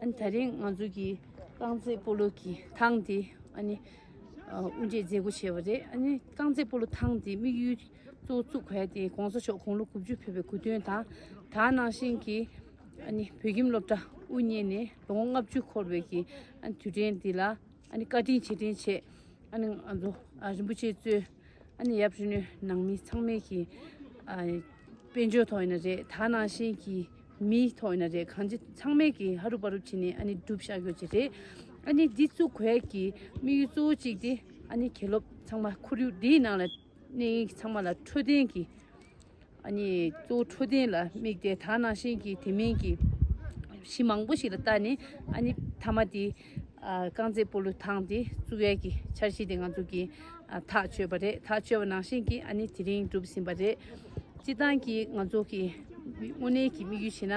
ཨ་ནི་དེ་རིང་ང་ཚོ་གི་རྐང་རྩེད་སྤོ་ལོ་གི་ཐང་དེ་ཨ་ནི་ཨ་དབུ་འབྱེད་མཛད་སྒོ་བྱས་པ་རེད། ཨ་ནི་རྐང་རྩེད་སྤོ་ལོ་ཐང་དེ་དམིགས་ཡུལ་གཙོ་བོ་བཙུགས་དགོས་ཡ་དེ་༸གོང་ས་མཆོག་དགུང་ལོ་དགུ་བཅུ་ཕེབས་པའི་གོ་སྟོན་དང་། ད་ནང་བཞིན་གྱི་ཨ་ནི་བོད་ཁྱིམ་སློབ་གྲྭ་དབུ་བརྙེས་ནས་ལོ་ངོ་ལྔ་བཅུ་འཁོར་བའི་གི་ཨ་ནི་དུས་དྲན་འདི་ལ། ཨ་ནི་བཀའ་དྲིན་རྗེས་དྲན་བྱས། ཨ་ནི་ང་ཚོ་ཨ་རིན་པོ་ཆེ་གཙོས་ཨ་ནི་ཡབ་རི་ནོའི་ནང་མི་ཚང་མས་ཀྱིས་ཨ་དཔལ་འབྱོར་ཐོག་ཡིན་ན་རེད། ད་ནང་བཞིན་གྱི་མིའི་ཐོག་ཡིན་ན་རེད། གང་ཅི་ཚང་མས་ཀྱིས་ཧ་རུ་པ་རུ་བྱས་ནས་ཨ་ནི་སྒྲུབ་བཞག་རྒྱུ་ཅིག་རེད། ཨ་ནི་འདི་བཙུགས་དགོས་ཀྱི་དམིགས་ཡུལ་གཙོ་བོ་གཅིག་དེ་ཨ་ནི་དགེ་སློབ་ཚང་མ་ཁོར་ཡུག་འདིའི་ནང་ལ་གནས་ཚང་མ་ལ་འཕྲོད་བསྟེན་གྱི་ཨ་ནི་གཙོ་བོ་འཕྲོད་བསྟེན་ལ་དམིགས་ཏེ། ད་ནང་བཞིན་གྱི་དེ་མིན་གྱི་གཞི་མང་པོ་ཞིག་ལ་བལྟས་ནས། ཨ་ནི་མཐའ་མ་དེ་ཨ་རྐང་རྩེད་སྤོ་ལོ་ཐང་དེ་བཙུགས་ཡས་ཀྱི་འཆར་གཞི་དེ་ང་ཚོ་གིས་ཨ་ཐག་ཆོད་པ་རེད། ཐག་ཆོད་པ་ནང་བཞིན་གྱི་ཨ་ནི་དེ་རིང་གྲུབ་ཟིན་པ་རེད། སྤྱིར་བཏང་གི་ང་ཚོ་གི་དངོས་གནས་ཀྱི་དམིགས་ཡུལ་བྱས་ན།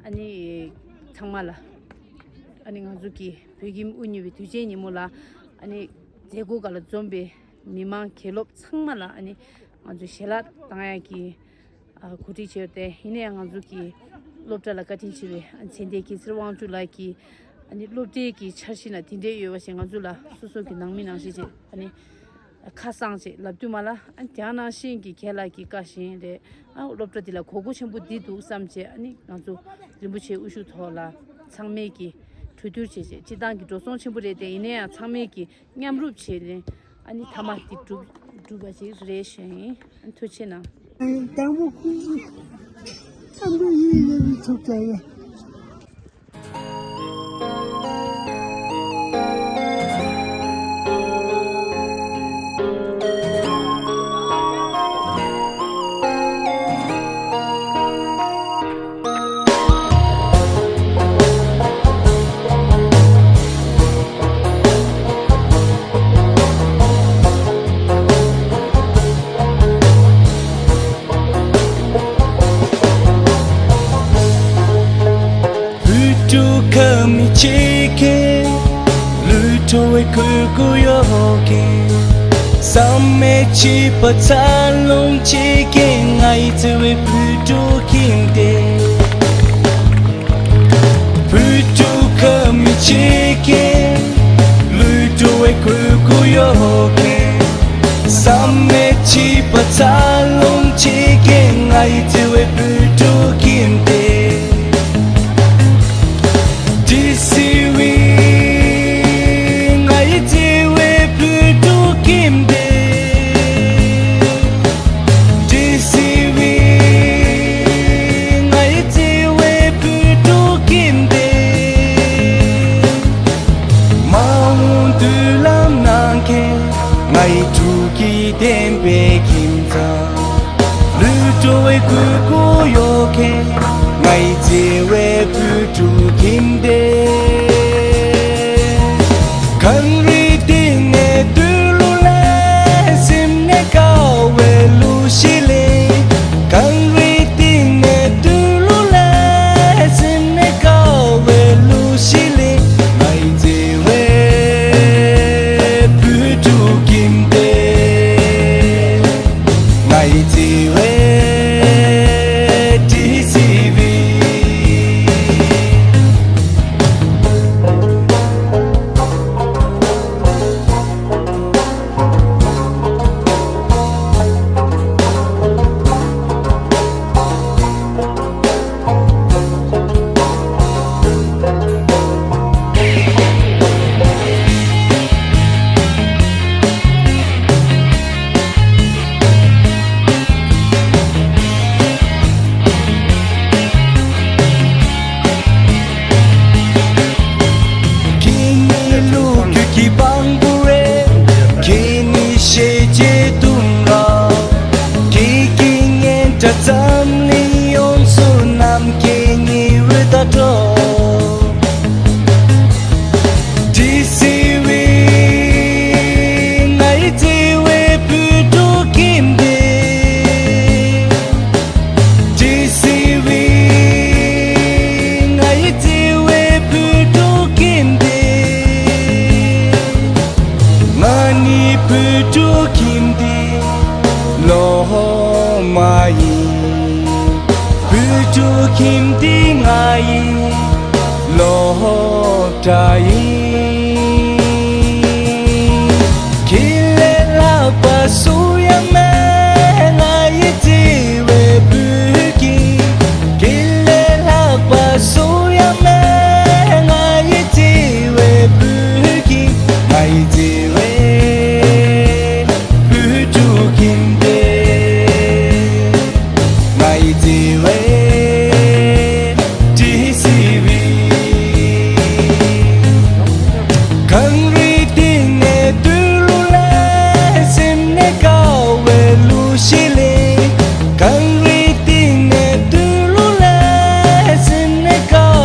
ཨ་ནི་ཚང་མ་ལ། ཨ་ནི་ང་ཚོ་གི་བོད་ཁྱིམ་དབུ་བརྙེས་པའི་དུས་ཆེན་ཉིན་མོ་ལ། ཨ་ནི་མཛད་སྒོ་སྒང་ལ་འཛོམས་པའི་མི་མང་དགེ་སློབ་ཚང་མ་ལ། ཨ་ནི་ང་ཚོ་ཞལ་ལག་བཏང་ཡག་གི་ཨ་གོ་སྒྲིག་བྱས་ཏེ། ཡིན་ན་ཡང་ང་ཚོ་གི་སློབ་གྲྭ་ལ་བཀའ་དྲིན་ཆེ་བའི་མཚན་ལྡན་སྐྱེས་ཚེ་རིང་དབང་ཕྱུག་ལགས་ཀྱིས། ཨ་ནི་སློབ་གྲྭའི་གི་འཆར་གཞི་ནང་དེ་འདྲའི་ཡོད་པ་ཞིག་ང་ཚོ་ལ་སོ་སོ་གི་ནང་མི་ནང་བཞིན་བྱས། ཨ་ནི་ཁ་གསང་བྱས་ལབ་དུས་མ་ལ། ཨ་ནི་དེ་ནང་བཞིན་གྱི་རྒན་ལགས་ཀྱི་བཀའ་བཞིན་རེད། ཨ་སློབ་གྲྭ་འདི་ལ་དགོས་མཁོ་ཆེན་པོ་འདི་འདུག་བསམ་བྱས། ཨ་ནི་ང་ཚོ་རིན་པོ་ཆེའི་དབུ་བཞུགས་ཐོག་ལ་ཚང་མས་ཀྱི་གྲོས་བསྡུར་བྱས་བྱས། སྤྱིར་བཏང་གི་འགྲོ་སོང་ཆེན་པོ་རེད་དེ། ཡིན་ན་ཡང་ཚང་མས་ཀྱི་མཉམ་རུབ་བྱས་ནས། ཨ་ནི་མཐའ་མ་འདི་གྲུབ་གྲུབ་པ་ཞིག་རེད་ཞུ་ཡིན། ཨ་ནི་ཐུགས་རྗེ་ཆེ་གནང་། དང་པོ་ཁོང་ཚོ་བསམ་བློ་ཡིད་ཡོད་པའི་ཚོགས་བཅར་ཡ། བུ་ཕྲུག་ཁ་མི་ཆེ་གེ། ལུས་ཁྲོ་བའི་ཁུར་ཁུར་ཡོད་གེ། བསམ་མེད་བྱིས་པ་འཚར་ལོངས་བྱེད་གེ། ང་ཡི་བརྩེ་བའི་བུ་ཕྲུག་ཁྱིམ་སྡེ། བུ་ཕྲུག་ཁ་མི་ཆེ་གེ། ལུས་ཁྲོ་བའི་ཁུར་ཁུར་ཡོད་གེ། བསམ་མེད་བྱིས་པ་འཚར་ལོངས་བྱེད་གེ། ང་ཡི་བརྩེ་བའི་བུ་ཕྲུག་ཁྱིམ་སྡེ། ཌི་སི་ཝི། ང་ཡི་བརྩེ་བའི་བུ་ཕྲུག་ཁྱིམ་སྡེ། ཌི་སི་ཝི། ང་ཡི་བརྩེ་བའི་བུ་ཕྲུག་ཁྱིམ་སྡེ། མ་འོངས་མདུན་ལམ་གནང་མཁན། ང་ཡི་ཕྲུ་གུའི་བདེན་པའི་ཁྱིམ་ཚང་། ལུས་ཁྲོ་བའི་ཁུར་ཁུར་ཡོད་མཁན། ང་ཡི་བརྩེ་བའི་བུ་ཕྲུག་ཁྱིམ་སྡེ། གངས་རི་གཏིང་ནས་དུག་ལོག་ལ། སེམས་ནས་དཀར་བའི་ལུག་ཤིག་ལེན། གངས་རི་གཏིང་ནས་དུག་ལོག་ལ། སེམས་ནས་དཀར་བའི་ལུག་ཤིག་ལེན། ང་ཡི་བརྩེ་བའི་བུ་ཕྲུག་ཁྱིམ་སྡེ། ང་ཡི་བརྩེ་བའི་ཌི་སི་ཝི། ཁྱེད་ནི་ལོ་རྒྱུས་ཀྱི་བང་བུ་རེད། ཁྱེད་ནི་ཤེས་བྱའི་ལྟུང་ར། ཁྱེད་ཀྱི་སྙན་གྲགས་འཛམ་གླིང་ཡོངས་སུ་རྣམ་རྒྱལ་ཉི་འོད་ལྟར་སྒྲོག་ཌི་སི་ཝི། ང་ཡི་བརྩེ་བའི་བུ་ཕྲུག་ཁྱིམ་སྡེ། ཌི་སི་ཝི། ང་ཡི་བརྩེ་བའི་བུ་ཕྲུག་ཁྱིམ་སྡེ། ང་ནི་བུ་ཕྲུག་ཁྱིམ་སྡེའི་སློབ་མ་ཡིན། བུ་ཕྲུག་ཁྱིམ་སྡེ་ང་ཡི་སློབ་གྲྭ་ཡིན། ཁྱེད་ལས་ལྷག་པ་སུ་ཡང་མེད། ང་ཡི་བརྩེ་བའི་བུ་ཁྱིམ། ཁྱེད་ལས་ལྷག་པ་སུ་ཡང་མེད། ང་ཡི་བརྩེ་བའི་བུ་ཁྱིམ། ང་ཡི་བརྩེ་བའི་བུ་ཕྲུག་ཁྱིམ་སྡེ། ང་ཡི་བརྩེ་བའི་ཌི་སི་ཝི། གངས་རིའི་གཏིང་ནས་དུག་ལོག་ལ། སེམས་ནས་དཀར་བའི་ལུག་ཤིག་ལེན། གངས་རིའི་གཏིང་ནས་དུག་ལོག་ལ། སེམས་ནས་དཀར་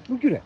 བླུག་རྒྱུ་རེད།